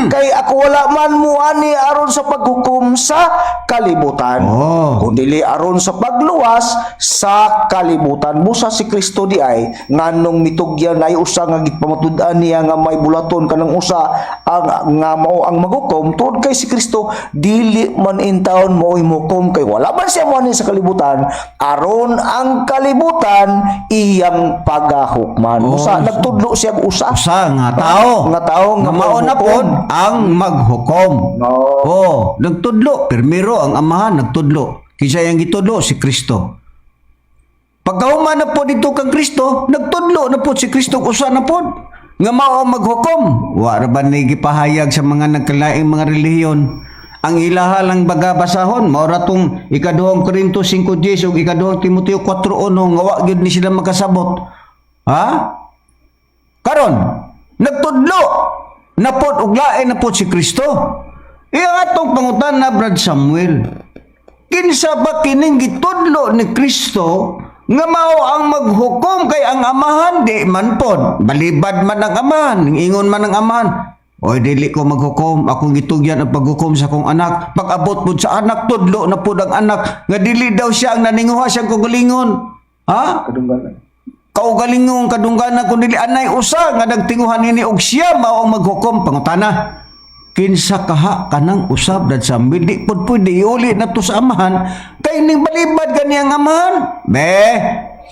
Kay ako wala man muani aron sa paghukom sa kalibutan, Oh. kun dili aron sa pagluwas sa kalibutan. Busa si Kristo di ay nganong mitugyan ay usa nga gipamatud-an niya nga may bulaton kanang usa ang nga mao ang maghukom, tuod kay si Kristo dili man intawon mo'y muhukom kay wala man siya moani sa kalibutan aron ang kalibutan iyang pagahukman. Usa nagtudlo siya og usa Usa nga tao. Nga tao nga nga mao na maghukom. pod ang maghukom. No. Oh, nagtudlo, pirmiro ang Amahan nagtudlo. Kinsa iyang gitudlo? Si Kristo. Pagkahuman na po dito kang Kristo, nagtudlo na po si Kristo usa na po nga mao ang maghukom. Wa ra ba ni gipahayag sa mga nagkalaing mga relihiyon? Ang ilaha lang baga basahon, mao ra tong Ikaduhang Korinto 5:10 ug Ikaduhang Timoteo 4:1 nga wa gyud ni sila makasabot. Ha? Karon, nagtudlo na pod og lain na pod si Kristo. Iya atong pangutana, Brad Samuel. Kinsa ba kining gitudlo ni Kristo nga mao ang maghukom, kay ang Amahan di man pod? Balibad man ang Amahan, ingon man ang Amahan, "Oy, dili ko maghukom, akong gitugyan ang paghukom sa akong Anak." Pag abot pod sa Anak, tudlo na pod ang Anak nga dili daw siya ang naninguha siyang kaugalingon. Ha? Kadungganan. Kaugalingong kadungganan, kun dili anay usa nga nagtinguhan nini og siya mao ang maghukom. Pangutana, kinsa kaha kanang usab, Brad Samuel? Di pod pwede iuli na to sa Amahan kay ning balibad kani ang Amahan. Be,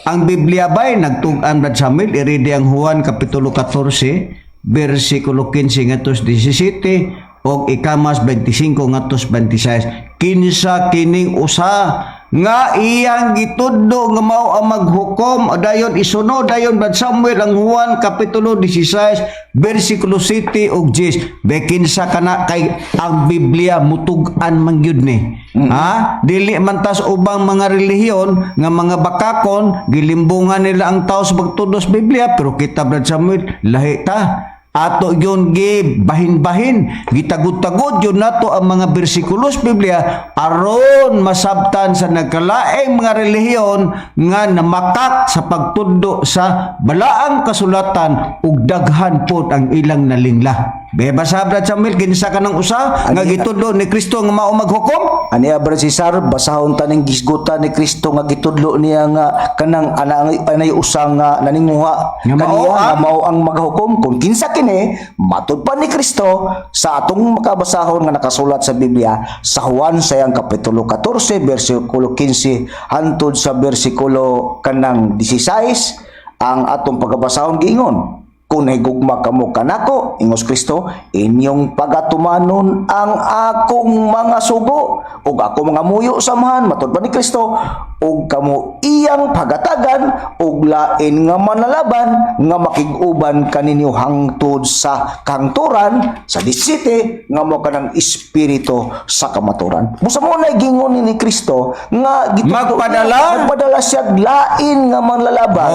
ang Biblia bay nagtug-an, Brad Samuel? Iridi ang Juan kapitulo 14 bersikulo 15 ngadto 17 og Ikamas 25 ngadto 26. Kinsa kining usa nga iyang gitudlo nga mao ang maghukom? Dayon isunod dayon, Brad Samuel, ang Juan kapitulo 16 bersikulo 7 ug 10. Be, kinsa kana? Kay ang Biblia mutug-an man gyud ni. Ha, dili man tas ubang mga relihiyon nga mga bakakon, gilimbungan nila ang tao sa pagtudlo sa Biblia, pero kita, Brad Samuel, lahi ta. Ato yun gi bahin-bahin, gitagod-tagod yun nato ang mga bersikulo sa Biblia aron masabtan sa nagkalaing mga relihiyon nga namakak sa pagtudlo sa balaang kasulatan ug daghan pod ang ilang nalingla. Be, basa, Brad Samuel, kinsa kanang usa nga gitudlo ni Kristo nga mao maghukom? Aniya, Brad Cesar, basahon ta ning gisgutan ni Kristo nga gitudlo niya nga kanang anay usa nga naninguha nga mao kaniya nga mao ang maghukom. Kung kinsa kini, matud pa ni Kristo sa atong makabasahon nga nakasulat sa Biblia sa Juan sayang kapitulo 14 bersikulo 15 hantod sa bersikulo kanang 16. Ang atong pagkabasahon giingon, "Kung nahigugma kamo kanako," ingos Kristo, "inyong pagatumanon ang akong mga sugo, ug ako mangamuyo sa Amahan," matud pa ni Kristo, "ug kamo iyang pagatagan og lain nga manlalaban nga makig-uban kaninyo hangtod sa kahangturan," sa 17, "nga mao kanang Espiritu sa kamaturan." Busa mo na gingon ni Kristo nga gitudlo Magpadala? Niya, magpadala siya lain nga manlalaban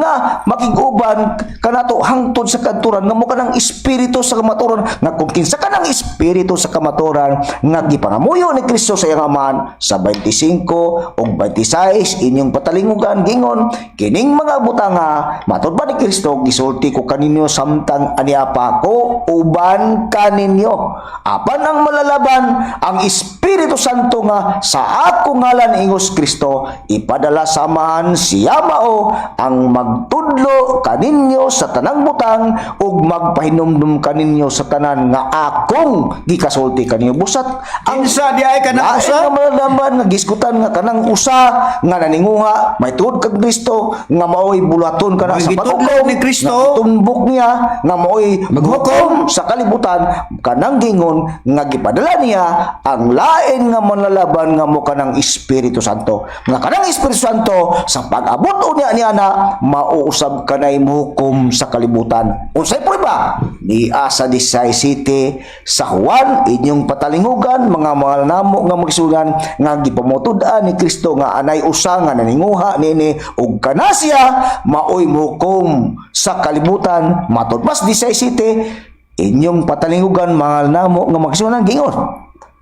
nga makig-uban kanato hangtod sa kahangturan, nga mo kanang Espiritu sa kamaturan, nga kung kinsa kanang Espiritu sa kamaturan nga gipangamuyo ni Kristo sa iyang Amahan sa 25 ug 26, inyong patalingugan. Gingon, "Kining mga butanga," matud pa ni Kristo, "gisulti ko kaninyo samtang ania pa ko uban kaninyo. Apan ang Manlalaban, ang Espiritu Santo nga sa ako ngalan," ingos Kristo, "ipadala sa Amahan, siya mao ang magtudlo kaninyo sa tanang butang ug magpahinumdum kaninyo sa tanan nga akong gikasulti kaninyo." Busat ang Kinsa di ay kanang lain usa? nga malalaman nga gisgutan nga kanang usa nga naninguha may tuod kang Kristo nga maoy bulaton kana Maoy sa gitudlo paghukom ni Kristo. nga gitumbok niya nga maoy maghukom sa kalibutan, kanang gingon nga gipadala niya ang lain nga manlalaban nga mo kanang Espiritu Santo, nga kanang Espiritu Santo sa pag-abot unya niya na mauusab kanay mohukom sa kalibutan. Unsay prueba ni asa 17 sa Juan? Inyong patalingugan, mga mahal namo nga magsugan, nga gipamutud-an ni Kristo nga anay usa nga naninguha nini ug kana siya maoy mohukom sa kalibutan. Matud pas 17, inyong patalingugan, mahal namo nga magsunan. Gingon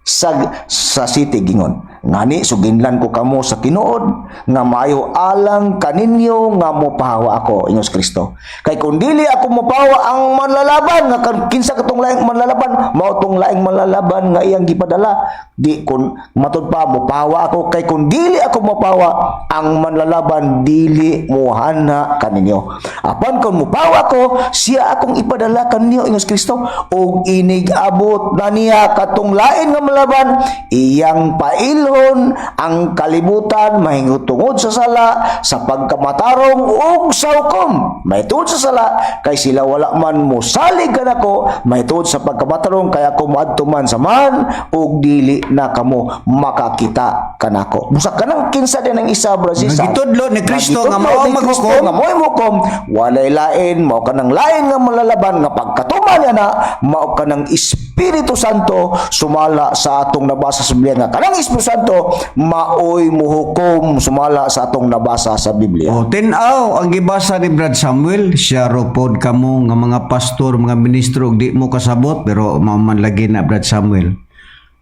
sa 7, gingon, "Ngani suginlan ko kamo sa tinuod nga maayo alang kaninyo nga mopahawa ako," ingos Kristo, "kay kung dili ako mopahawa, ang Manlalaban," nga kinsa katong laing manlalaban? Mao tong laing manlalaban nga iyang gipadala. Di kun matud pa, "Mopahawa ako, kay kung dili ako mopahawa, ang Manlalaban dili mohanha kaninyo. Apan kung mopahawa ako, siya akong ipadala kaninyo," ingos Kristo. "Ug inig abot na niya katong lain nga manlalaban, iyang pailhon Karon ang kalibutan mahingot tungod sa sala, sa pagkamatarong ug sa hukom. Mahitungod sa sala kay sila wala man mosalig kanako, mahitungod sa pagkamatarong kay ako moadto man sa Amahan ug dili na kamo makakita kanako. Busa kanang kinsa din ang isa, Brad Cesar. Nga gitudlo ni Kristo nga Nga mao gitudlo ni Kristo maghukom. nga mo'y muhukom, walay lain, mao kanang lain nga malalaban nga pagkatuman niya na mao kanang Espiritu Santo, sumala sa atong nabasa sa Biblia, nga kanang Espiritu Santo maoy muhukom sumala sa atong nabasa sa Biblia. O, tinaw ang gibasa ni Brad Samuel, siya ro pod kamo nga mga pastor, mga ministro ug di mo kasabot, pero mao man lagi na, Brad Samuel.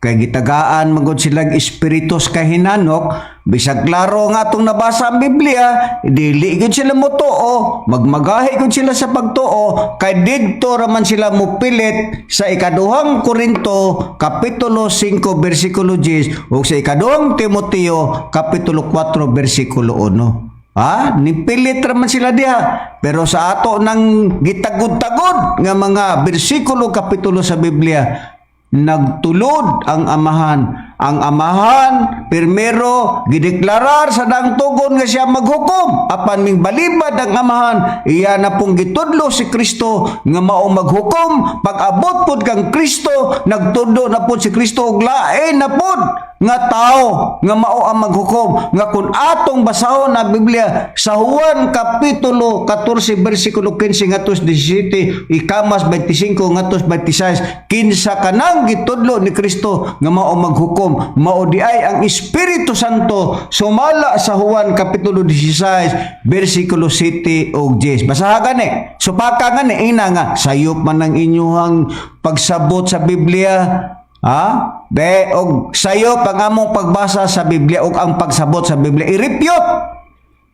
Kay gitagaan magod silang espiritus kahinanok, bisag klaro nga atong nabasa ang Biblia, dili gyud sila motuo, magmagahi gyud sila sa pagtuo, kay didto raman sila mopilit sa Ikaduhang Korinto kapitulo 5 bersikulo 10 ug sa Ikaduhang Timoteo kapitulo 4 bersikulo 1. Ha? Nipilit raman sila diha. Pero sa ato nang gitagod-tagod nga mga bersikulo, kapitulo sa Biblia, nagtulod ang Amahan. Ang Amahan, primero, gideklarar sa daang tugon nga siya maghukom. Apan ming balibad ang Amahan, iya na pong gitudlo si Kristo nga mao maghukom. Pag-abot pod kang Kristo, nagtudlo na pod si Kristo og lain na pod nga tao nga mao ang maghukom, nga kung atong basahon ang Biblia sa Juan kapitulo 14 bersikulo 15 ngadto 17, Ikamas 25 ngadto 26, kinsa kanang gitudlo ni Kristo nga mao maghukom, mao di ay ang Espiritu Santo, sumala sa Juan kapitulo 16 bersikulo 7 ug 10. Basaha gani, supaka gani ina nga sayop man ang inyuhang pagsabot sa Biblia. Ha? Be, og sayo pang among pagbasa sa Biblia ug ang pagsabot sa Biblia i-refute.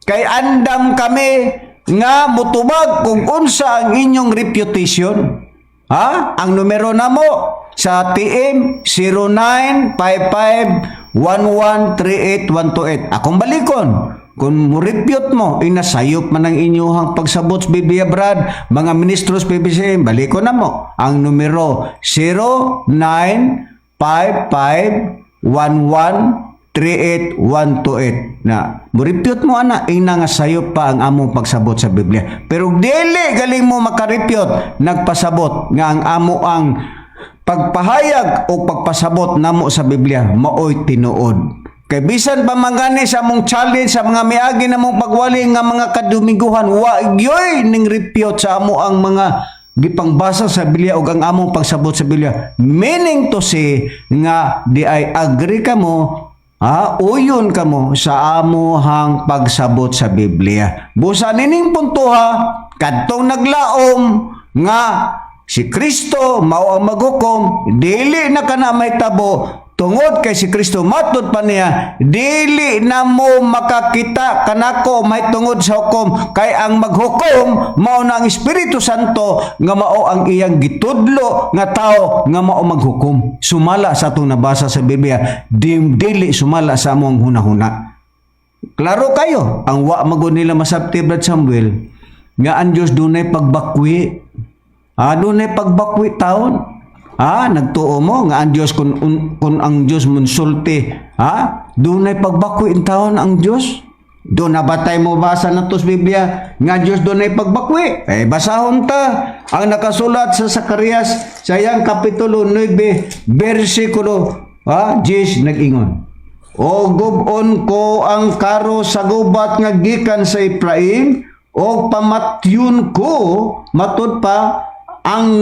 Kay andam kami nga mutubag kung unsa ang inyong reputation. Ha? Ang numero namo sa TM 0955-1138128. Akong balikon. Kung mo-refute mo, inasayop man ang inyong pagsabot sa Biblia, Brad, mga ministros PBCM, balikon na mo. Ang numero 0955-1138128 na mo-refute mo ana, ina nga sayop pa ang among pagsabot sa Biblia. Pero dili galing mo makarepute, nagpasabot nga ang amo ang pagpahayag o pagpasabot namo sa Biblia maoy tinuod. Kay bisan pa man gani sa among challenge sa mga miagi namong pagwali nga mga kadumiguhan, wa gyoy ning refute sa amo ang mga gipangbasa sa Biblia ug ang among pagsabot sa Biblia. Meaning to say nga di ay agree kamo, ha, uyon kamo sa amuhang pagsabot sa Biblia. Busa nining puntoha, kadtong naglaom nga si Kristo mao ang maghukom, dili na kana mahitabo tungod kay si Kristo matud pa niya, "Dili na mo makakita kanako mahitungod sa hukom kay ang maghukom mao na ang Espiritu Santo nga mao ang iyang gitudlo nga tao nga mao maghukom." Sumala sa atong nabasa sa Biblia, dili sumala sa among hunahuna. Klaro kayo, ang wa magod nila masabti, Brad Samuel, nga ang Diyos dunay pagbakwi. Ah, dunay pagbakwi taon. Ah, nagtuo mo nga ang Diyos kung ang Diyos munsulti, ha? Dunay pagbakwi in taon ang Diyos. Doon na ba tayo mo basa na to sa Biblia nga Diyos dunay pagbakwi? Eh, basahon ta ang nakasulat sa Zacarias sa iyang kapitulo 9 bersikulo 10, nag-ingon, "O gub-on ko ang karo sa gubat nga gikan sa Ephraim, o pamatyon ko," matud pa, "ang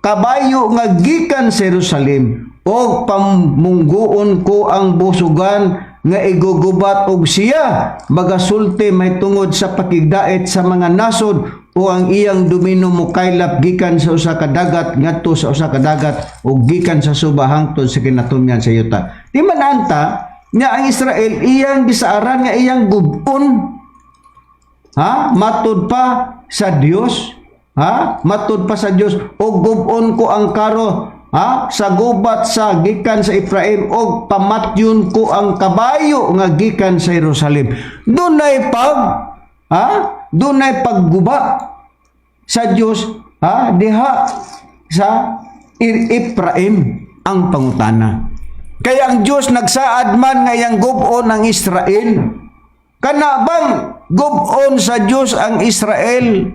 kabayo nga gikan sa Jerusalem, o pamungguon ko ang busugan nga igugubat og siya magasulti mahitungod sa pakigdait sa mga nasod, o ang iyang domino mokaylap gikan sa usa ka dagat ngadto sa usa ka dagat o gikan sa suba hangtod sa kinatumyan sa yuta." Di man anta nga ang Israel iyang gisaaran nga iyang gubon, ha, matud pa sa Dios, ha, matud pa sa Dios, "O gubon ko ang karo, ha, sa gubat sa gikan sa Ephraim, og pamatyon ko ang kabayo nga gikan sa Jerusalem." Dunay pag, ha, dunay pagguba sa Dios, ha, diha sa Ephraim ang pangutana. Kaya ang Diyos nagsaad man nga iyang gub-on ang Israel. Kana bang gub-on sa Diyos ang Israel?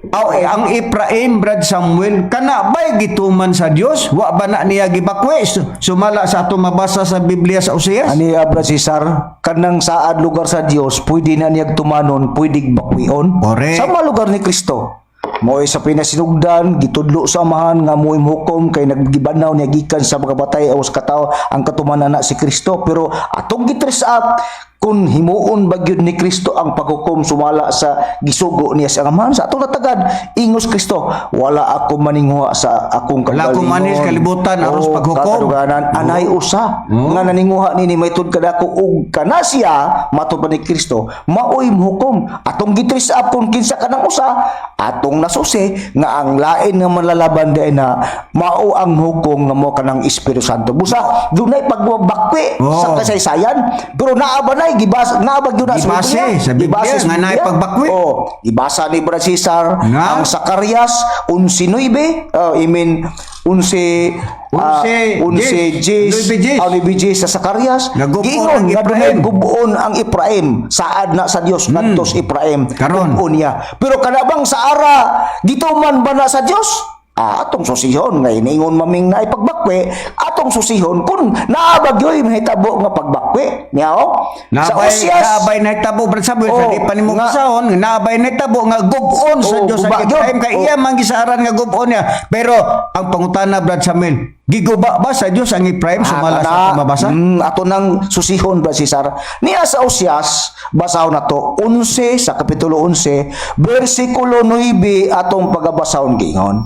Aw, eh, ang Ephraim, Brad Samuel, kana ba'y gituman sa Dios? Wa ba na niya gibakwe? Sumala sa ato mabasa sa Biblia sa Oseas? Ani, Brad Cesar, kanang saad lugar sa Dios, pwede na niyag tumanon, pwede bakwion. Correct. Sama lugar ni Kristo. Mo'y sa pinasinugdan, gitudlo sa Amahan nga mo'y hukom kay naggibanaw niya gikan sa mga batay o sa katawo ang katumanan na si Kristo. Pero atong gi-trace up kung himuon ba gyud ni Kristo ang paghukom sumala sa gisugo niya sa Amahan sa atong natagad ingos Kristo, "Wala ako maninguha sa akong Wala ako kagalingon." manis kalibutan aros Oo, paghukom. kakaduganan. Anay usa nga naninguha nini maitod kadako ug kana siya matud pa ni Kristo maoy muhukom. Atong gi-trace up kung kinsa kanang usa, atong nasusi nga ang lain nga manlalaban diay na mao ang hukom nga mo kanang Espiritu Santo. Busa dunay pagbakwi sa kasaysayan, pero naa ba nay gibas, naa ba gyud na sa Gibase Biblia? sa Biblia Gibase sa nga naay Biblia. pagbakwi. Oh, gibasa ni Brad Cesar Nga? ang Zacarias 11:9, I mean 11, 11, 11 Jis. Jis, 9 Jis. 9 Jis sa Zacarias. Nga gub-on Giingon ang nga dunay Ephraim. gub-on ang Ephraim, saad na sa Dios ngadto sa Ephraim. Karon. Gub-on niya. Pero kana bang sa ara gituman ba na sa Dios? Atong susihon nga iningon maming na ipagbakwe, atong susihon kung naa ba gyoy mahitabo nga pagbakwe niya oh. Sa Naabay, Osias naabay nahitabo, Brad Samuel, sa Oh, di pa nimo nga- basahon, naabay nahitabo nga gub-on sa Oh, Dios ang guba gyud. Ephraim kay iya man gisaaran nga gub-on niya. Pero ang pangutana, Brad Samuel, giguba ba sa Dios ang Ephraim sumala sa kana, atong mabasa? Ato nang susihon ba Cesar? Niya sa Osias, basahon na to, 11 sa kapitulo 11, bersikulo 9 atong pagabasahon giingon.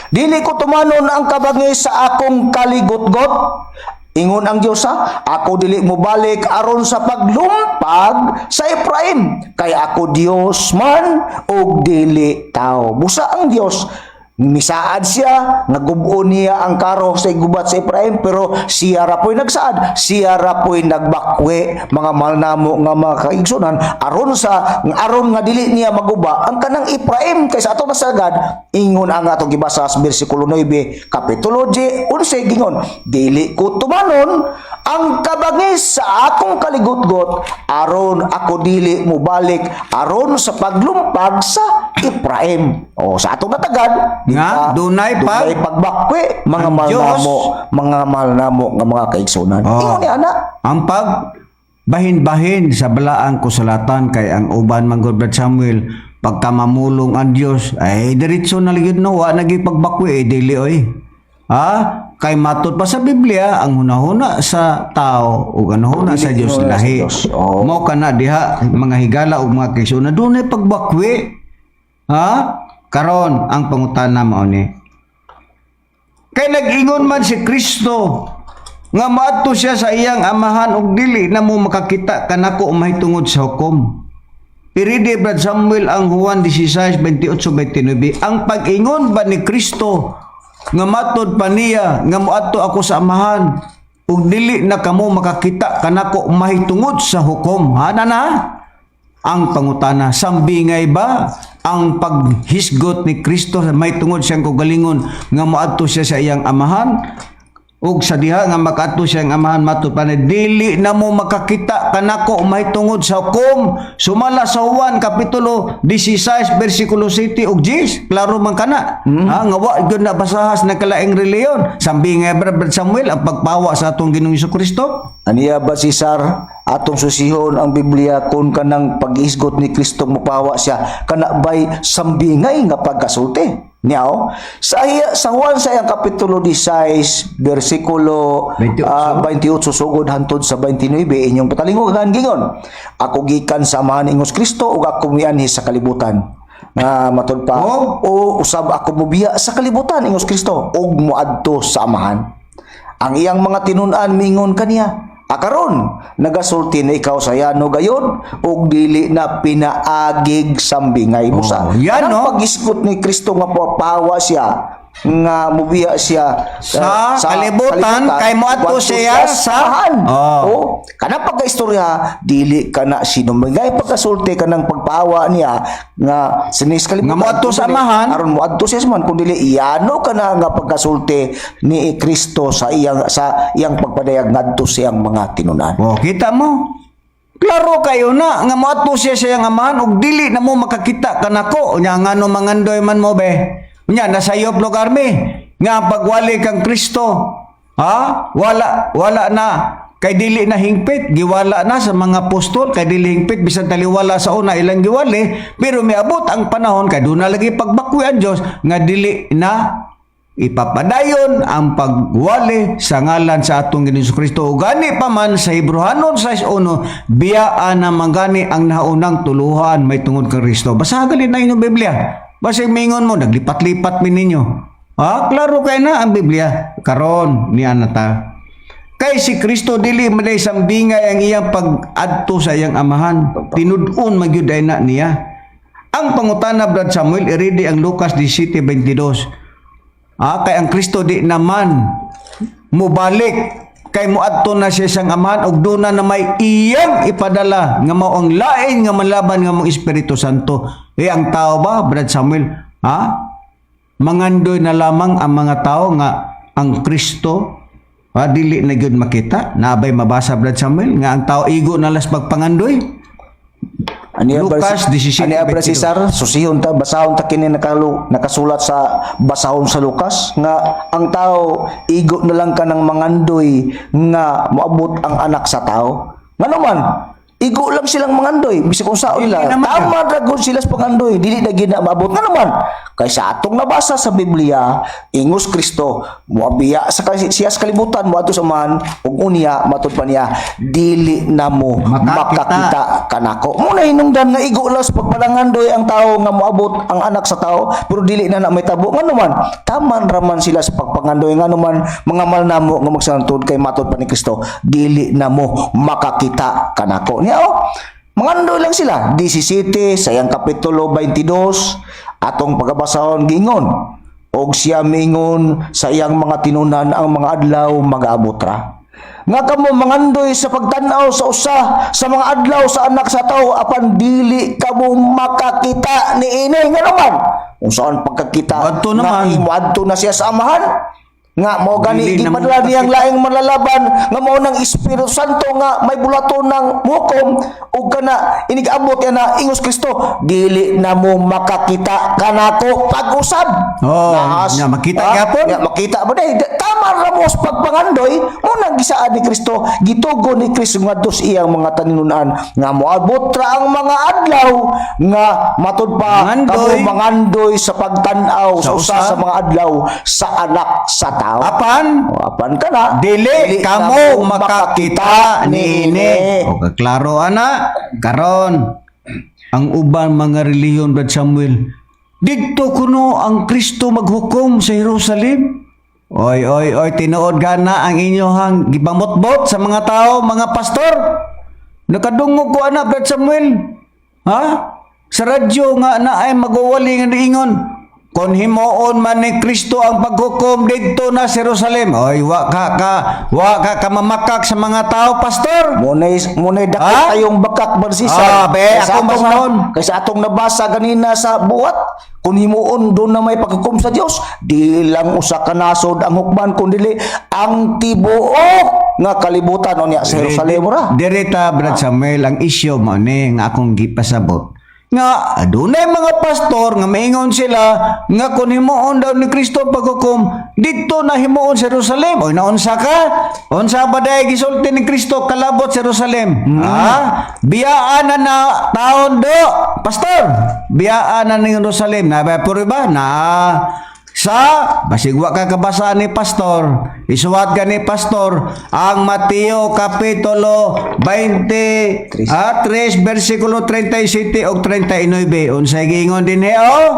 "Dili ko tumanon ang kabangis sa akong kaligotgot. Ingon ang Dios ha, ako dili mo balik aron sa paglumpag sa Ephraim kay ako Dios man ug dili tao." Busa ang Dios misaad siya nga gub-on niya ang karo sa igubat sa Ephraim, pero siya ra po'y nagsaad, siya ra po'y nagbakwe, mga mahal namo nga mga kaigsunan, aron nga dili niya maguba ang kanang Ephraim kay sa ato nasagad ingon ang atong gibasa sa bersikulo 9 kapitulo 11 gingon, "Dili ko tumanon ang kabangis sa akong kaligutgot aron ako dili mobalik aron sa paglumpag sa Ephraim." O sa atong natagad, di Nga, ba, dunay dunay pagbakwe, mga Ang mahal Diyos. namo, mga mahal namo nga mga kaigsunan. Ingon ni ana. Ang pag bahin-bahin sa balaang kusalatan kay ang uban man gud, Brad Samuel, pagka mamulong ang Dios ay diretso na gyud no, wa nagi pagbakwi eh, dili oy. Ha, kay matud pa sa Biblia ang hunahuna sa tao ug ang hunahuna sa Dili Dios hunahuna sa lahi. Dios. Oo. Mao kana diha, mga higala ug mga kaigsuonan, dunay pagbakwi. Ha, karon ang pangutana mao ni kay nag-ingon man si Kristo nga maadto siya sa iyang amahan ug dili na mo makakita kanako mahitungod sa hukom. Piridi, Brad Samuel, ang Juan 16:28-29. Ang pag-ingon ba ni Kristo nga matod pa niya nga moadto ako sa amahan ug dili na kamo makakita kanako mahitungod sa hukom. Ha na na? Ang pangutana, sambingay ba ang paghisgot ni Kristo may tungod siyang kaugalingon nga moadto siya sa iyang amahan? Ug sa diha nga makaadto siya ang amahan matud pa ni dili na mo makakita kanako mahitungod sa hukom sumala sa Juan kapitulo 16 bersikulo 7 ug 10, klaro man kana ha nga wa gyud na basahas na kalaing reliyon. Sambingay ba, Brad Samuel, ang pagpawa sa atong Ginoong Kristo? Aniya ba Cesar, atong susihon ang Biblia kung kanang pag-isgot ni Kristo mupawa siya kana bay sambingay nga pagkasulti niya oh. Sa Juan sa iyang kapitulo 16 bersikulo 28. 28 sugod hantod sa 29 inyong patalingugan gingon, "Ako gikan sa Amahan," ingos Kristo, "ug ako mianhi sa kalibutan." Nga matud pa, Oh. "O usab ako mobiya sa kalibutan," ingos Kristo, "ug moadto sa Amahan." Ang iyang mga tinun-an mingon kaniya, "Akaron, nagasulti na ikaw sa yano gayod ug dili na pinaagig sambingay." Busa Oh, yan, kanang no? pag-isgot ni Kristo nga papawa siya. nga mubiya siya sa kalibutan, kay moadto siya sa amahan. Oh. Oh, kanang pagkaistorya dili kana sinumigay pagkasulti kanang pagpaawa niya nga sinis kalibutan. Nga moadto sa amahan. Aron moadto siya sa amahan kun dili iyano kana nga pagkasulti ni Kristo sa iyang pagpadayag ngadto sa iyang mga tinunan. Oh, kita mo. Klaro kayo na nga moadto siya sa iyang amahan ug dili na mo makakita kanako. Unya ngano mangandoy man mo be. Unya nasayop lugar mi nga ang pagwali kang Kristo. Ha? Wala wala na kay dili na hingpit, giwala na sa mga apostol kay dili hingpit bisan taliwala sa una ilang giwali, pero miabot ang panahon kay doon na lagi pagbakwi ang Dios nga dili na ipapadayon ang pagwali sa ngalan sa atong Ginoong Kristo. Ug gani pa man sa Hebreohanon 6:1, biyaan na mangani ang naunang tuluhan may tungod kang Kristo. Basahan gali na inyong Biblia. Basig mingon mo, naglipat-lipat mi ninyo. Ha? Klaro kay na ang Biblia. Karon niya na ta. Kay si Kristo dili man day sambingay ang iyang pag-adto sa iyang amahan. Tinud-on magyud ay na niya. Ang pangutana, Brad Samuel, iridi ang Lucas 17:22. Ah, kay ang Kristo di naman mubalik kay moadto na siya siyang amahan ug duna na may iyang ipadala nga mao ang lain nga manlaban nga mong Espiritu Santo. Eh ang tao ba, Brad Samuel, ha? Mangandoy na lamang ang mga tao nga ang Kristo ha, dili na gyud makita. Naabay mabasa, Brad Samuel, nga ang tao igo na las pagpangandoy? Aniya Lucas 17:22. Aniya Brad Cesar, susihon ta, basahon ta kini nakasulat sa basahon sa Lucas nga ang tao igo na lang kanang mangandoy nga moabot ang anak sa tao. Ngano man, igo lang silang mangandoy bisag unsaon Dili nila. naman. Tama ra gud sila sa pangandoy, dili na gid na maabot. Ngano man, kay sa atong nabasa sa Biblia, ingos Kristo moabiya sa siya sa kalibutan moadto sa man ug unya matud pa niya dili na mo Makakita. makakita kanako. Muna hinungdan nga igo lang sa pagpalangandoy ang tao nga moabot ang anak sa tao pero dili na na may tabo. Ngano man, taman raman sila sa pagpangandoy. Ngano man mga mal namo nga magsantod kay matod pa ni Kristo dili na mo makakita kanako. Niya oh, mangandoy lang sila. 17 sa iyang kapitulo 22 atong pagabasahon giingon og siya mingon sa iyang mga tinunan ang mga adlaw magaabot ra nga kamo mangandoy sa pagtan-aw sa usa sa mga adlaw sa anak sa tao apan dili kamo makakita niini. Ngano man, unsaon pagkakita Adto naman. nga moadto na siya sa amahan nga mao gani Dili na mo gipadala niyang laing malalaban nga mao nang Espiritu Santo nga may bulaton ng mukom ug kana inig-abot yan na ingos Kristo dili na mo makakita kanako pag-usab. Oh, Naas. nya, makita Ah, gyapon. nya, makita mo day tama ra mo sa pagpangandoy mo nang gisaad ni Kristo, gitugo ni Kristo ngadto sa iyang mga taninunan nga moabot ra ang mga adlaw nga matud pa Mangandoy. kamo mangandoy sa pagtan-aw sa Sa usa usa. sa mga adlaw sa anak sa tao. Apan O, apan ka na dili kamo makakita niini. O klaro ana karon ang uban mga relihiyon, Brad Samuel, didto kuno ang Kristo maghukom sa Jerusalem. Oy, oy, oy, tinuod gana ang inyohang gipamotbot sa mga tao, mga pastor. Nakadungog ko ana, Brad Samuel. Ha? Sa radyo nga na ay magwawali nga niingon. Kung himuon man ni Kristo ang paghukom didto na sa Jerusalem. Oy, wa ka kamamakak sa mga tao, pastor. Munay dako Ha? tayong bakak barsisa. Ah, be, ako basahon. Kaysa atong nabasa ganina sa buhat, kung himuon doon na may paghukom sa Dios, di lang usa ka nasod ang hukman kun dili ang tibuok nga kalibutan unya sa Jerusalem ra. Direta, Brad Samuel, ang isyo mo ni nga akong gipasabot. Nga adunay mga pastor nga maingon sila nga kun himuon daw ni Kristo ang paghukom didto na himuon sa Jerusalem. Oy, naunsa ka? Unsa ba day gisulti ni Kristo kalabot sa Jerusalem? Ha? Biyaan na na taon do, pastor. Biyaan na ning Jerusalem. Na ba puro ba? Na sa basig wa ka kabasa ni pastor, isuwat ka ni pastor ang Mateo kapitulo 20 at 3 versikulo 37 ug 39. Unsay giingon dinhi oh?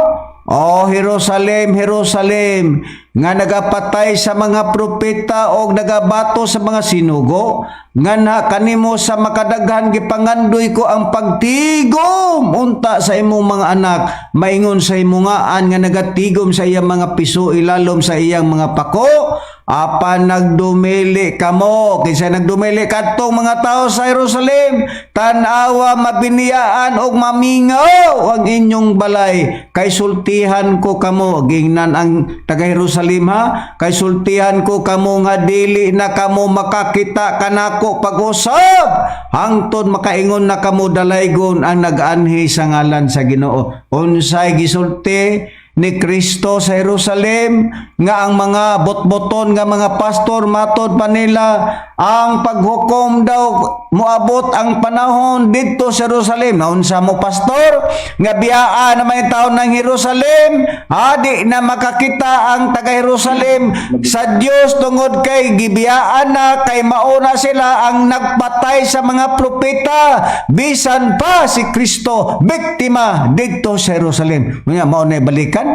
Oh Jerusalem, Jerusalem, nga nagapatay sa mga propeta og nagabato sa mga sinugo, nganha kanimo sa makadaghan gipangandoy ko ang pagtigom unta sa imong mga anak, maingon sa imungaan nga nagatigom sa iyang mga piso ilalom sa iyang mga pako, apan nagdumili kamo. Kinsa nagdumili kadtong mga tao sa Jerusalem? Tan-awa, mabiniyaan og mamingaw ang inyong balay, kay sultihan ko kamo. Gingnan ang taga Jerusalem ha, kay sultihan ko kamo nga dili na kamo makakita kanako pag-usab hangtod makaingon na kamo, "Dalaygon ang nag-anhi sa ngalan sa Ginoo." Unsay gisulti ni Kristo sa Jerusalem nga ang mga botboton nga mga pastor, matod pa nila ang paghukom daw moabot ang panahon didto sa Jerusalem? Naunsa mo, pastor, nga biyaa na may taon ng Jerusalem, adi na makakita ang taga Jerusalem sa Dios tungod kay gibiyaan na, kay mauna sila ang nagpatay sa mga propeta, bisan pa si Kristo biktima didto sa Jerusalem. Unya mao na balikan?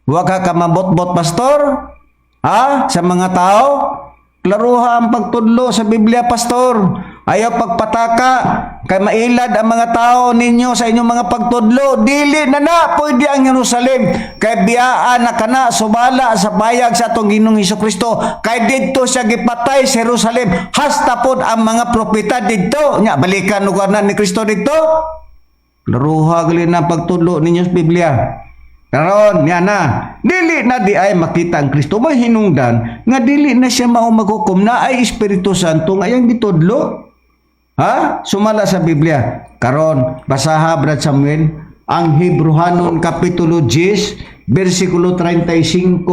Wa ka kamabot-bot, pastor, ha, sa mga tao. Klaruha ang pagtudlo sa Biblia, pastor. Ayaw pagpataka kay mailad ang mga tao ninyo sa inyong mga pagtudlo. Dili na na pwede ang Jerusalem kay biyaan na kana subala sa bayag sa atong Ginoong Hesus Kristo, kay didto siya gipatay sa Jerusalem, hasta pod ang mga propeta didto. Nya balikan lugar na ni Kristo didto? Klaruha gali na pagtudlo ninyo sa Biblia. Karon, niya na. Dili na di ay makita ang Kristo. May hinungdan nga dili na siya mao maghukom na ay Espiritu Santo nga iyang gitudlo. Ha? Sumala sa Biblia. Karon, basaha, Brad Samuel, ang Hebrohanon Kapitulo 10, versikulo 35,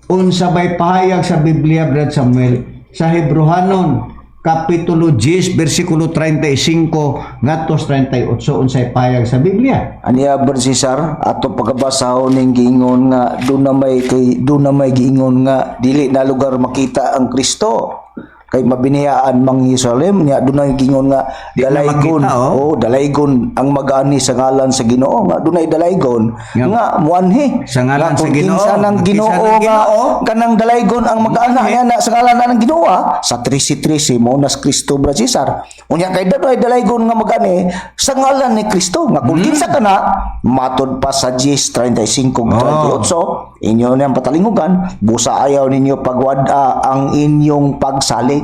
unsa bay pahayag sa Biblia, Brad Samuel? Sa Hebrohanon Kapitulo 10, versikulo 35 ngadto 38, unsay pahayag sa Biblia? Aniya, Brad Cesar, ato pagkabasa ning giingon nga doon na may kay doon na may giingon nga dili na lugar makita ang Kristo kay mabiniyaan mang Jerusalem. Nya doon na giingon nga Di na dalaygon makita, oh. Oh, dalaygon ang magaani sa ngalan sa Ginoo, nga dunay dalaygon nga muanhi Sa ngalan nga sa kung Ginoo. kinsa ng Kinsa Ginoo ng nga Ginoo. Kanang dalaygon ang magaana niya na sa ngalan na ng Ginoo, ah. Sa 13:13 mo nas Kristo, Brad Cesar. Unya kay dunay dalaygon nga magani sa ngalan ni Kristo nga kung kinsa kana, matod pa sa 10:35 38, inyo niyang patalingugan, busa ayaw ninyo pagwad-a ang inyong pagsalig,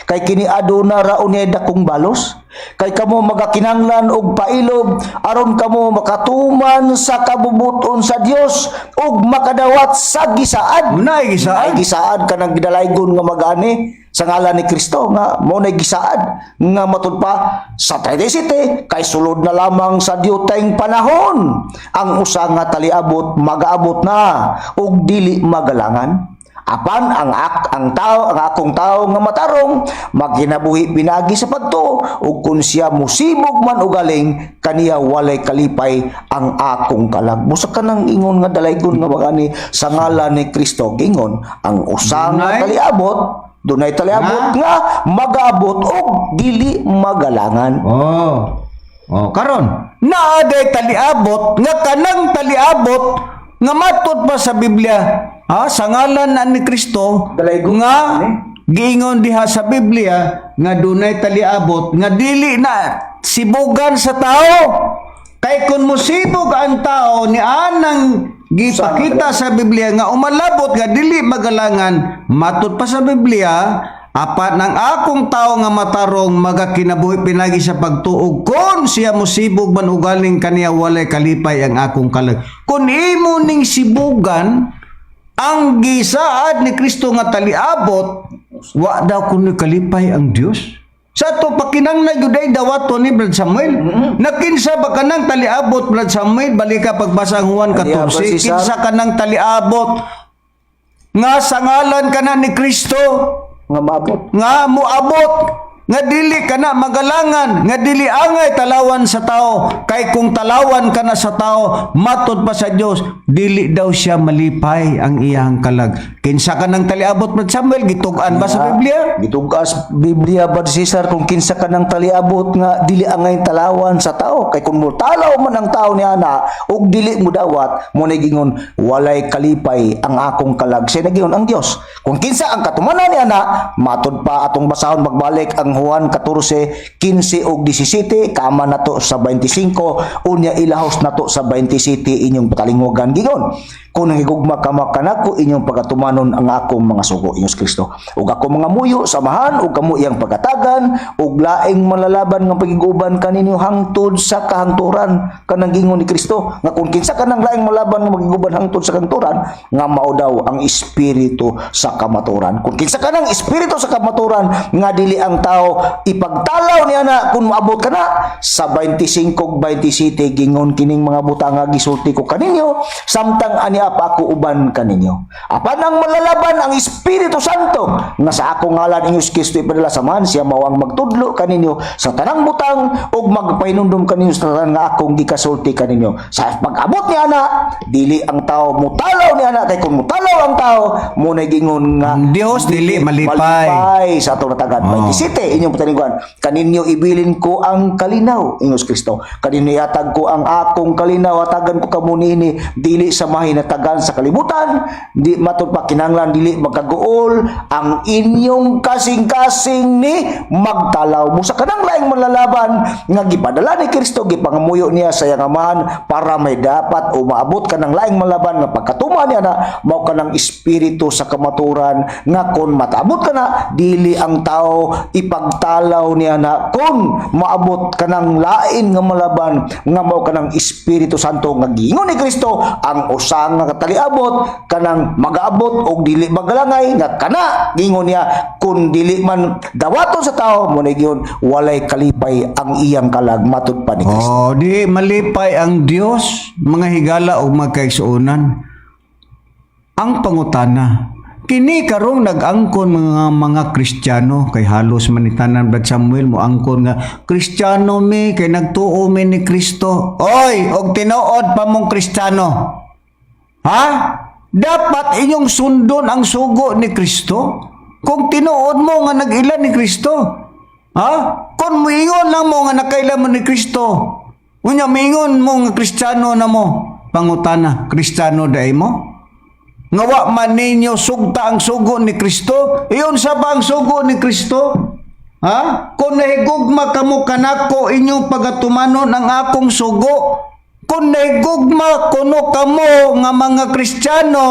kay kini aduna ra unya dakong balos, kay kamo magakinahanglan og pailob aron kamo makatuman sa kabubuton sa Dios ug makadawat sa gisaad. Unay gisaad. Ay gisaad kanang gidalaygon nga magani sa ngalan ni Kristo nga mo na gisaad nga matud pa sa 37, kay sulod na lamang sa diutayng panahon ang usa nga taliabot magaabot na ug dili magalangan. Apan ang tao, ang akong tao nga matarong magkinabuhi pinagi sa pagtuo, ug kun siya musibog man o galing, kaniya walay kalipay ang akong kalag. Busa kanang ingon nga dalaygon nga magani sa ngalan ni Kristo, gingon ang usa nga Dunay? taliabot, dunay taliabot nga magaabot og dili magalangan. Oh. Oh, karon, naa day taliabot nga kanang taliabot nga matod pa sa Biblia, ha, sa ngalan na ni Kristo Dalaygon. nga giingon diha sa Biblia nga dunay taliabot nga dili na sibugan sa tao. Kay kung musibog ang tao ni anang gipakita sa Biblia nga umalabot nga dili magalangan, matod pa sa Biblia, apat ng akong tao nga matarong magakinabuhi pinagi sa pagtuog, kon siya musibog man ugaling, kaniya walay kalipay ang akong kalag. Kung imo ning sibugan ang gisaad ni Kristo nga taliabot, wa daw kuno kalipay ang Dios. Sa ato pakinanglan gyud ay dawato ni Brad Samuel. Nakinsa ba kanang taliabot, Brad Samuel? Balika pagbasa ang Juan Aniya, 14. Brad Cesar. Kinsa kanang taliabot nga sa ngalan kana ni Kristo nga maabot nga moabot? Nga dili ka na magalangan, nga dili angay talawan sa tao, kay kung talawan ka na sa tao, matod pa sa Dios, dili daw siya malipay ang iyang kalag. Kinsa ka nang taliabot, Brad Samuel, gitug-an ba sa Biblia? Gitug-an sa Biblia, Brad Cesar, kung kinsa ka nang taliabot nga dili angay talawan sa tao, kay kung mutalaw man ang tao niya na ug dili mo dawat mo na gingon walay kalipay ang akong kalag. Siya nagingon ang Dios kung kinsa ang katumanan niya na matod pa atong basahon magbalik ang Juan 14, 15 ug 17, kama nato sa 25, unya ilahos nato sa 27 inyong patalingogan. Gingon, "Kung nangigugma kamo kanako, inyong pagatumanon ang akong mga sugo," inyong Kristo. "Ug ako mga muyo sa Amahan ug kamo iyang pagatagan ug laing malalaban nga pagiguban kaninyo hangtod sa kahangturan." Kanang gingon ni Kristo nga kung kinsa kanang laing malaban nga magiguban hangtod sa kahangturan, nga mao daw ang espiritu sa kamaturan. Kung kinsa kanang espiritu sa kamaturan nga dili ang tao ipagtalaw niya na kung moabot ka na sa 25 ug 27, gingon, "Kining mga butang nga gisulti ko kaninyo samtang ani pa ako uban kaninyo. Apan ang malalaban, ang Espiritu Santo nga sa akong ngalan inyong Kristo ipadala sa Amahan, siya mao ang magtudlo kaninyo sa tanang butang ug magpahinumdum kaninyo sa tanan nga akong gikasulti kaninyo." Sa pag-abot niya na, dili ang tao mutalaw niya na, kay kung mutalaw ang tao mo na gingon nga Ang Dios dili malipay. Malipay sa atong natagan. Oh. 27 inyong patalingguan, "Kaninyo ibilin ko ang kalinaw," ingos Kristo. "Kaninyo ihatag ko ang akong kalinaw, hatagan ko kamo niini dili sa mahinatagan sa kalibutan." Di matud pa kinahanglan dili magkaguol ang inyong kasing-kasing ni magtalaw mo sa kanang laing malalaban nga gipadala ni Kristo, gipangamuyo niya sa iyang Amahan para may dapat o maabot kanang laing malaban nga pagkatuma niya na mao kanang espiritu sa kamaturan, nga kung matabot ka na dili ang tao ipagtalaw niya na kung maabot kanang lain nga malaban nga mao kanang Espiritu Santo nga giingon ni Kristo ang usa nga kataliabot kanang magaabot og dili magalangay, nga kana gingon niya kung dili man dawaton sa tao mo na giyon walay kalipay ang iyang kalag, matud pa ni Kristo. Oh, di malipay ang Dios, mga higala o mga kaigsuonan. Ang pangutana, kini karong nag-angkon mga Kristiyano, kay halos manitanan, Brad Samuel, mo angkon nga Kristiyano mi kay nagtuo mi ni Kristo. Oy, og tinuod pa mong Kristiyano. Ha? Dapat inyong sundon ang sugo ni Kristo. Kung tinuod mo nga nag-ila ni Kristo. Ha? Kung muingon lang mo nga nakaila mo ni Kristo. Unya muingon mo nga Kristiyano na mo. Pangutana, Kristiyano diay mo? Nga wa man ninyo sugta ang sugo ni Kristo? Iyon sa ba ang sugo ni Kristo? Ha? "Kung nahigugma kamo kanako, inyong pagatumanon ang akong sugo." Kung nahigugma kuno kamo nga mga Kristiyano,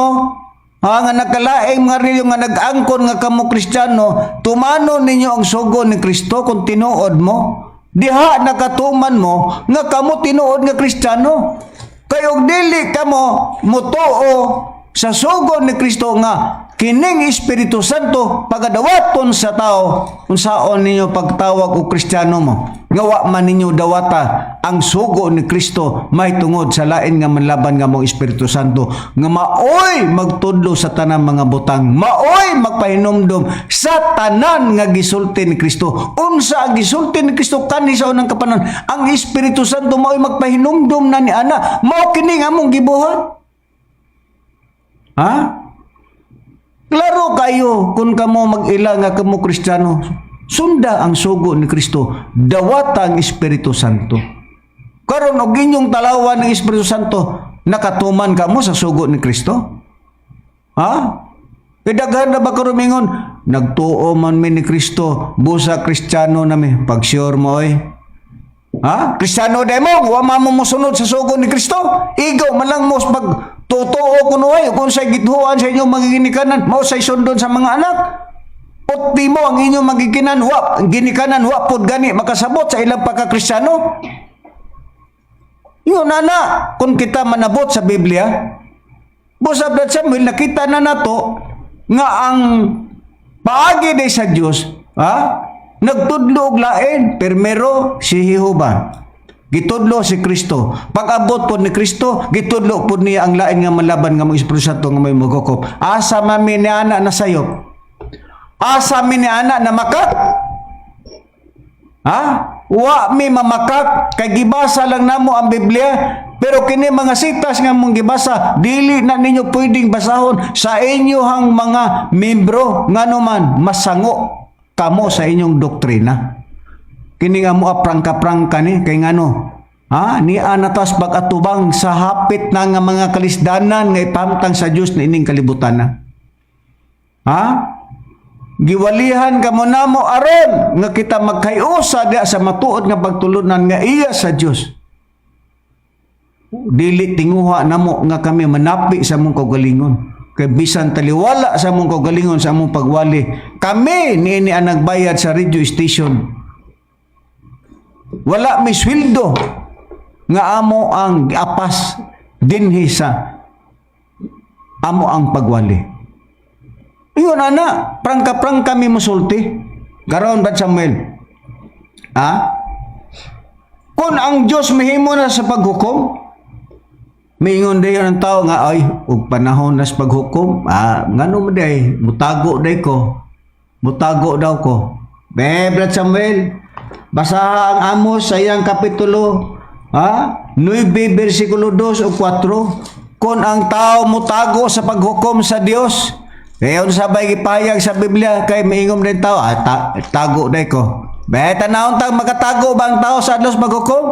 ha, nga nakalaing mga relihiyon nga nag-angkon nga kamo Kristiyano, tumanon ninyo ang sugo ni Kristo kung tinuod mo. Diha nakatuman mo nga kamo tinuod nga Kristiyano. Kay og dili kamo mutuo sa sugo ni Kristo nga kining Espiritu Santo pagadawaton sa tao, unsaon ninyo pagtawag og Kristiyano mo nga wa man ninyo dawata ang sugo ni Kristo mahitungod sa lain nga manlaban nga mong Espiritu Santo nga maoy magtudlo sa tanan mga butang, maoy magpahinumdom sa tanan nga gisulti ni Kristo? Unsa ang gisulti ni Kristo kanhi sa unang kapanahon? Ang Espiritu Santo maoy magpahinumdom na ni ana. Mao kini nga among gibuhat. Ha? Klaro kayo kung kamo mag-ila nga kamo Kristiyano, sunda ang sugo ni Kristo, dawata ang Espiritu Santo. Karon og inyong talawan ng Espiritu Santo, nakatuman ka mo sa sugo ni Kristo? Ha? Kay daghan na ba karumingon, "Nagtuo man mi ni Kristo, busa Kristiyano na mi." Pag sure mo oy. Ha? Kristiyano diay mo, wa man mo mosunod sa sugo ni Kristo. Igaw man lang mo pag totoo kuno ay kung sa githuan sa inyong magiginikanan, mao say sundon sa mga anak. Ultimo ang inyong magiginan, wa ginikanan wa pod gani makasabot sa ilang pagka-Kristiyano. Yun na, kung kita manabot sa Biblia, busa, Brad Samuel, nakita na nato nga ang paagi day sa Dios, ha? Nagtudlo og lain, primero si Jehova. Gitudlo si Kristo. Pag-abot po ni Kristo, gitudlo po niya ang lain nga malaban nga mga Espiritu Santo nga may magukop. Asa man mi ni ana na sayop? Asa mi ni ana na makat? Ha? Wa mi mamakak kay gibasa lang namo ang Biblia, pero kini mga sitas nga mong gibasa dili na ninyo pwedeng basahon sa inyohang mga membro, ngano man masango kamo sa inyong doktrina. Kini nga mo prangka-prangka ni kay ngano? Ha? Nia natas pag-atubang sa hapit na nga mga kalisdanan nga ipamtang sa Dios na ining kalibutan na. Ha? Giwalihan kamo namo aron nga kita magkayusa diha sa matuod nga pagtulunan nga iya sa Dios. Dili tinguha namo nga kami manapi sa among kaugalingon. Kay bisan taliwala sa among kaugalingon sa among pagwali, kami niini ang nagbayad sa radio station. Wala mi sweldo nga amo ang apas dinhi sa amo ang pagwali. Iyon ana, prangka-prangka mi musulti. Karon ba, Samuel? Ha? Kung ang Diyos mahimo na sa paghukom, miingon dayon ang tao nga ay ug panahon na sa paghukom, ah, ngano mo day, mutago day ko. Mutago daw ko. Be, Brad Samuel, basaha ang Amos sa iyang kapitulo, ha? 9 versikulo 2 o 4. Kung ang tao mutago sa paghukom sa Dios, ngayon sabay gipahayag sa Biblia kay miingom din tao, ah, tago day ko. Be, tanawon tang makatago ba ang tao sa adlaw sa paghukom?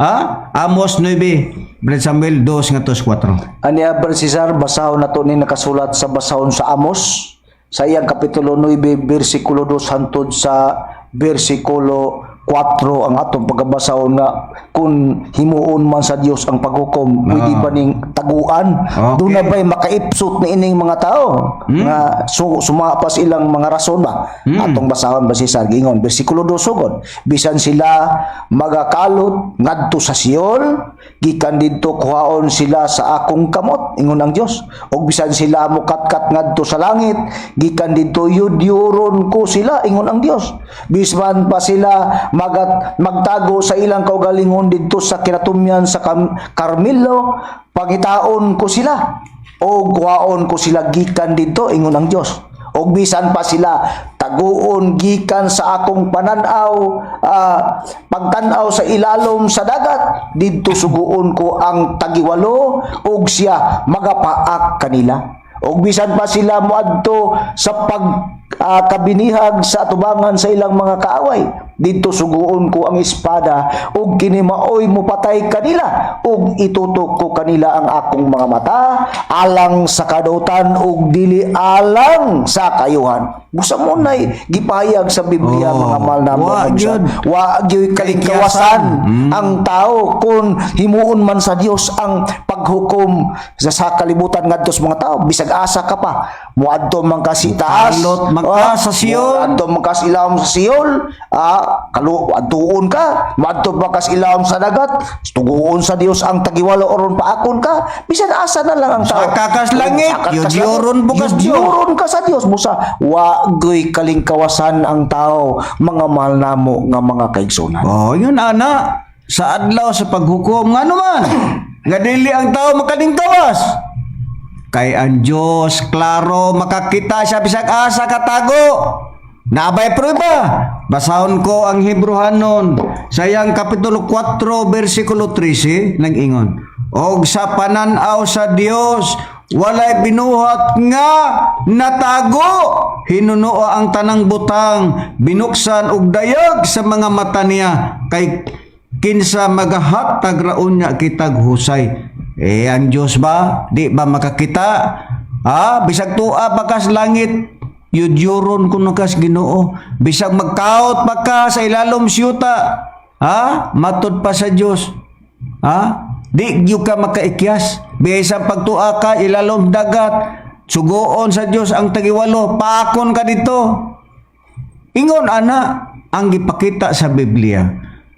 Ha? Amos 9, Brad Samuel, 2 ngadto 4. Aniya, Brad Cesar, basahon nato ni nakasulat sa basahon sa Amos sa iyang kapitulo 9 bersikulo 2 hantod sa bersikulo 4 ang atong pagkabasahon nga kung himuon man sa Dios ang paghukom, pwede ba ning taguan? Doon na ba'y makaipsot ni ining mga tao nga sumapas ilang mga rason ba? Atong basahon ba, Cesar? Gingon bersikulo 2 sugod, "Bisan sila magakalot ngadto sa Sheol, gikan didto kuhaon sila sa akong kamot," ingon ang Dios. "Ug bisan sila mokatkat ngadto sa langit, gikan didto yudyuron ko sila," ingon ang Dios. "Bisan pa sila magtago sa ilang kaugalingon didto sa kinatumyan sa Carmelo, pangitaon ko sila o kuhaon ko sila gikan didto," ingon ang Dios. "Og bisan pa sila taguon gikan sa akong pananaw, pagtan-aw sa ilalom sa dagat, didto suguon ko ang tagiwalo ug siya magapaak kanila. Og bisan pa sila moadto sa pag kabinihag sa atubangan sa ilang mga kaaway, didto suguon ko ang espada ug kini maoy mopatay kanila, ug itutok ko kanila ang akong mga mata alang sa kadautan ug dili alang sa kayuhan." Busa mo nay gipahayag sa Biblia, mga mahal na wa mga gyud. Wa gyud kalingkawasan ang tao kung himuon man sa Dios ang paghukom sa kalibutan ngadto sa mga tao. Bisag asa ka pa moadto man ka sa taas, Mukalot man ka sa Sheol. Moadto man ka sa ilawom sa Sheol, kalu adtuon ka, moadto man ka sa ilawom sa dagat, tuguon sa Dios ang tagiwalo aron paakon ka. Bisan asa na lang ang tao. Saka kas langit, Saka kas yudyuron bukas Dios. Yudyuron ka sa Dios. Busa wa goy kalingkawasan ang tao, mga mahal namo nga mga kaigsunan. Oh, yun ana. Sa adlaw sa paghukom, ngano man nga dili ang tao makalingkawas? Kay ang Diyos, klaro, makakita siya bisag asa katago. Nabay prueba. Basahon ko ang Hebreohanon sa iyang kapitulo 4 versikulo 13 nang ingon. "Og sa pananaw sa Dios walay binuhat nga natago. Hinunoa ang tanang butang, binuksan og dayag sa mga mata niya, kay kinsa magahatag ra unya kitag husay." Eh, ang Diyos ba? Di ba makakita? Ha? Bisag tua pa kas langit, yudyuron kuno kas Ginoo. Bisag magkaot pa ka sa ilalom siyuta, ha? Matud pa sa Dios. Ha? Di gyud ka makaikyas. Bisan pagtua ka ilalom dagat, sugoon sa Dios ang tagiwalo, paakon ka dito. Ingon ana ang gipakita sa Biblia.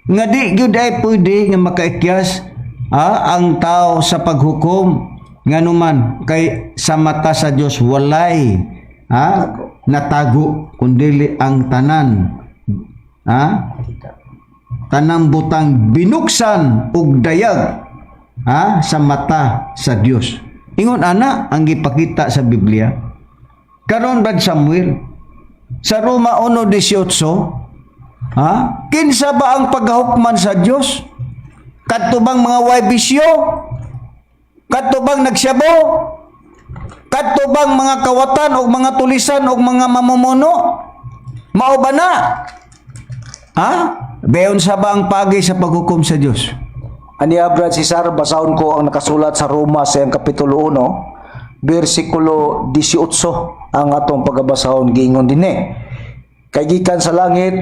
Nga di gyud ay pwede nga makaikyas, ha, ang tao sa paghukom, nganuman kay sa mata sa Dios walay, ha, natago kundili ang tanan, ha, tanang butang binuksan ug dayag, ha, sa mata sa Dios. Ingon ana ang gipakita sa Biblia. Karon, Brad Samuel, sa Roma 1:18. Ha? Kinsa ba ang paghukman sa Dios? Kadto bang mga way bisyo? Kadto bang nagsyabo? Kadto bang mga kawatan o mga tulisan o mga mamumuno? Mao ba na? Ha? Beon sa ba ang pagi sa paghukom sa Dios? Aniya, Brad Cesar, basahon ko ang nakasulat sa Roma sa iyang Kapitulo 1, versikulo 18 ang atong pagabasahon, giingon dinhi. Kay gikan sa langit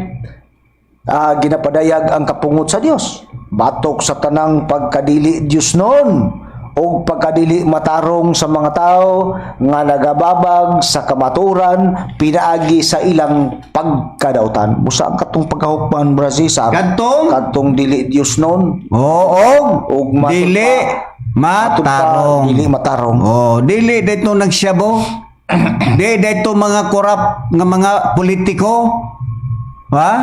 ginapadayag ang kapungot sa Dios batok sa tanang pagkadili Dios noon og pagkadili matarong sa mga tao nga nagababag sa kamaturan pinaagi sa ilang pagkadautan. Busa ang katong pagkahukman, Brad Cesar. Kadtong? Kadtong dili Dios noon Oo, og matud dili matud pa, matarong. Dili matarong. Oh, dili dito nagsyabo. Di dito mga korap nga mga politiko. Ha?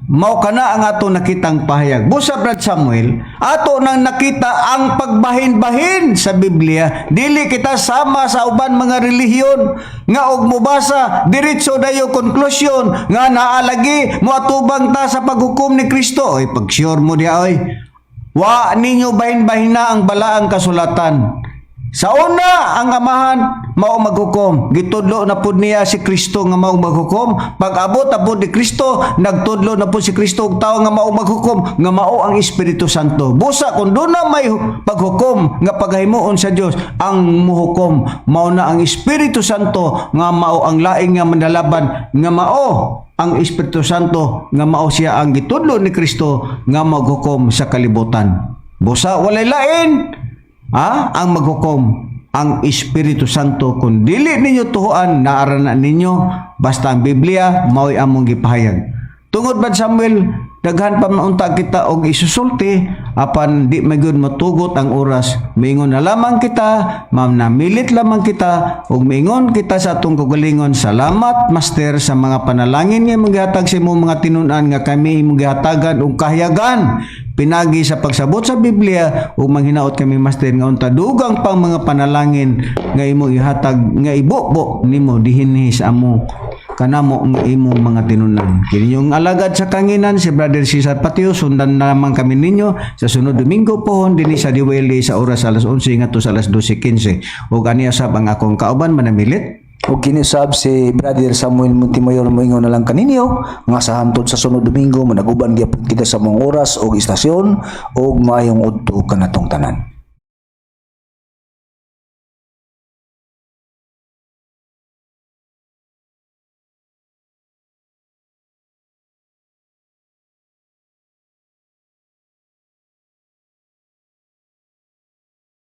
Mao kana ang ato nakitang pahayag. Busa, Brad Samuel, ato nang nakita ang pagbahin-bahin sa Biblia. Dili kita sama sa uban mga relihiyon nga og mobasa diretso dayo konklusyon nga naalagi moatubang ta sa paghukom ni Kristo. Oy, pag sure mo diha oy. Wa ninyo bahin-bahin na ang balaang kasulatan. Sa una, ang Amahan mao maghukom. Gitudlo na pud niya si Kristo nga mao maghukom. Pag abot na pud ni Kristo, nagtudlo na pud si Kristo og tawo nga mao maghukom, nga mao ang Espiritu Santo. Busa kung doon na may paghukom nga paghimuon sa Dios, ang muhukom mao na ang Espiritu Santo nga mao ang laing nga manlalaban, nga mao ang Espiritu Santo nga mao siya ang gitudlo ni Kristo nga maghukom sa kalibutan. Busa walay lain, ha? Ang maghukom ang Espiritu Santo. Kung dili ninyo tuhuan, naara na ninyo, basta ang Biblia mao'y among gipahayag. Tungod, Brad Samuel, daghan pa man unta kita og isusulti, apan di magyud matugot ang oras. Miingon na lamang kita, ma'am, namilit lamang kita ug miingon kita sa atong kaugalingon, salamat, Master, sa mga panalangin nga imong gihatag sa imong mga tinun-an nga kami imong gihatagan og kahayagan pinagi sa pagsabot sa Biblia, ug manghinaot kami, Master, nga unta dugang pang mga panalangin nga imong ihatag nga ibubo nimo dihinhi sa amo kanamo nga imong mga tinun-an. Kini yung alagad sa kanginan, si Brother Cesar Patio. Sundan na lamang kami ninyo sa sunod Domingo pohon dinhi sa Diwali sa oras alas 11 ngadto sa alas 12:15. Ug ani usab ang akong kauban, manamilit. Ug kini sab si Brother Samuel Montemayor, moingon na lang kaninyo nga sa hantod sa sunod Domingo managuban gyapon kita sa mong oras og istasyon, ug maayong udto kanatong tanan.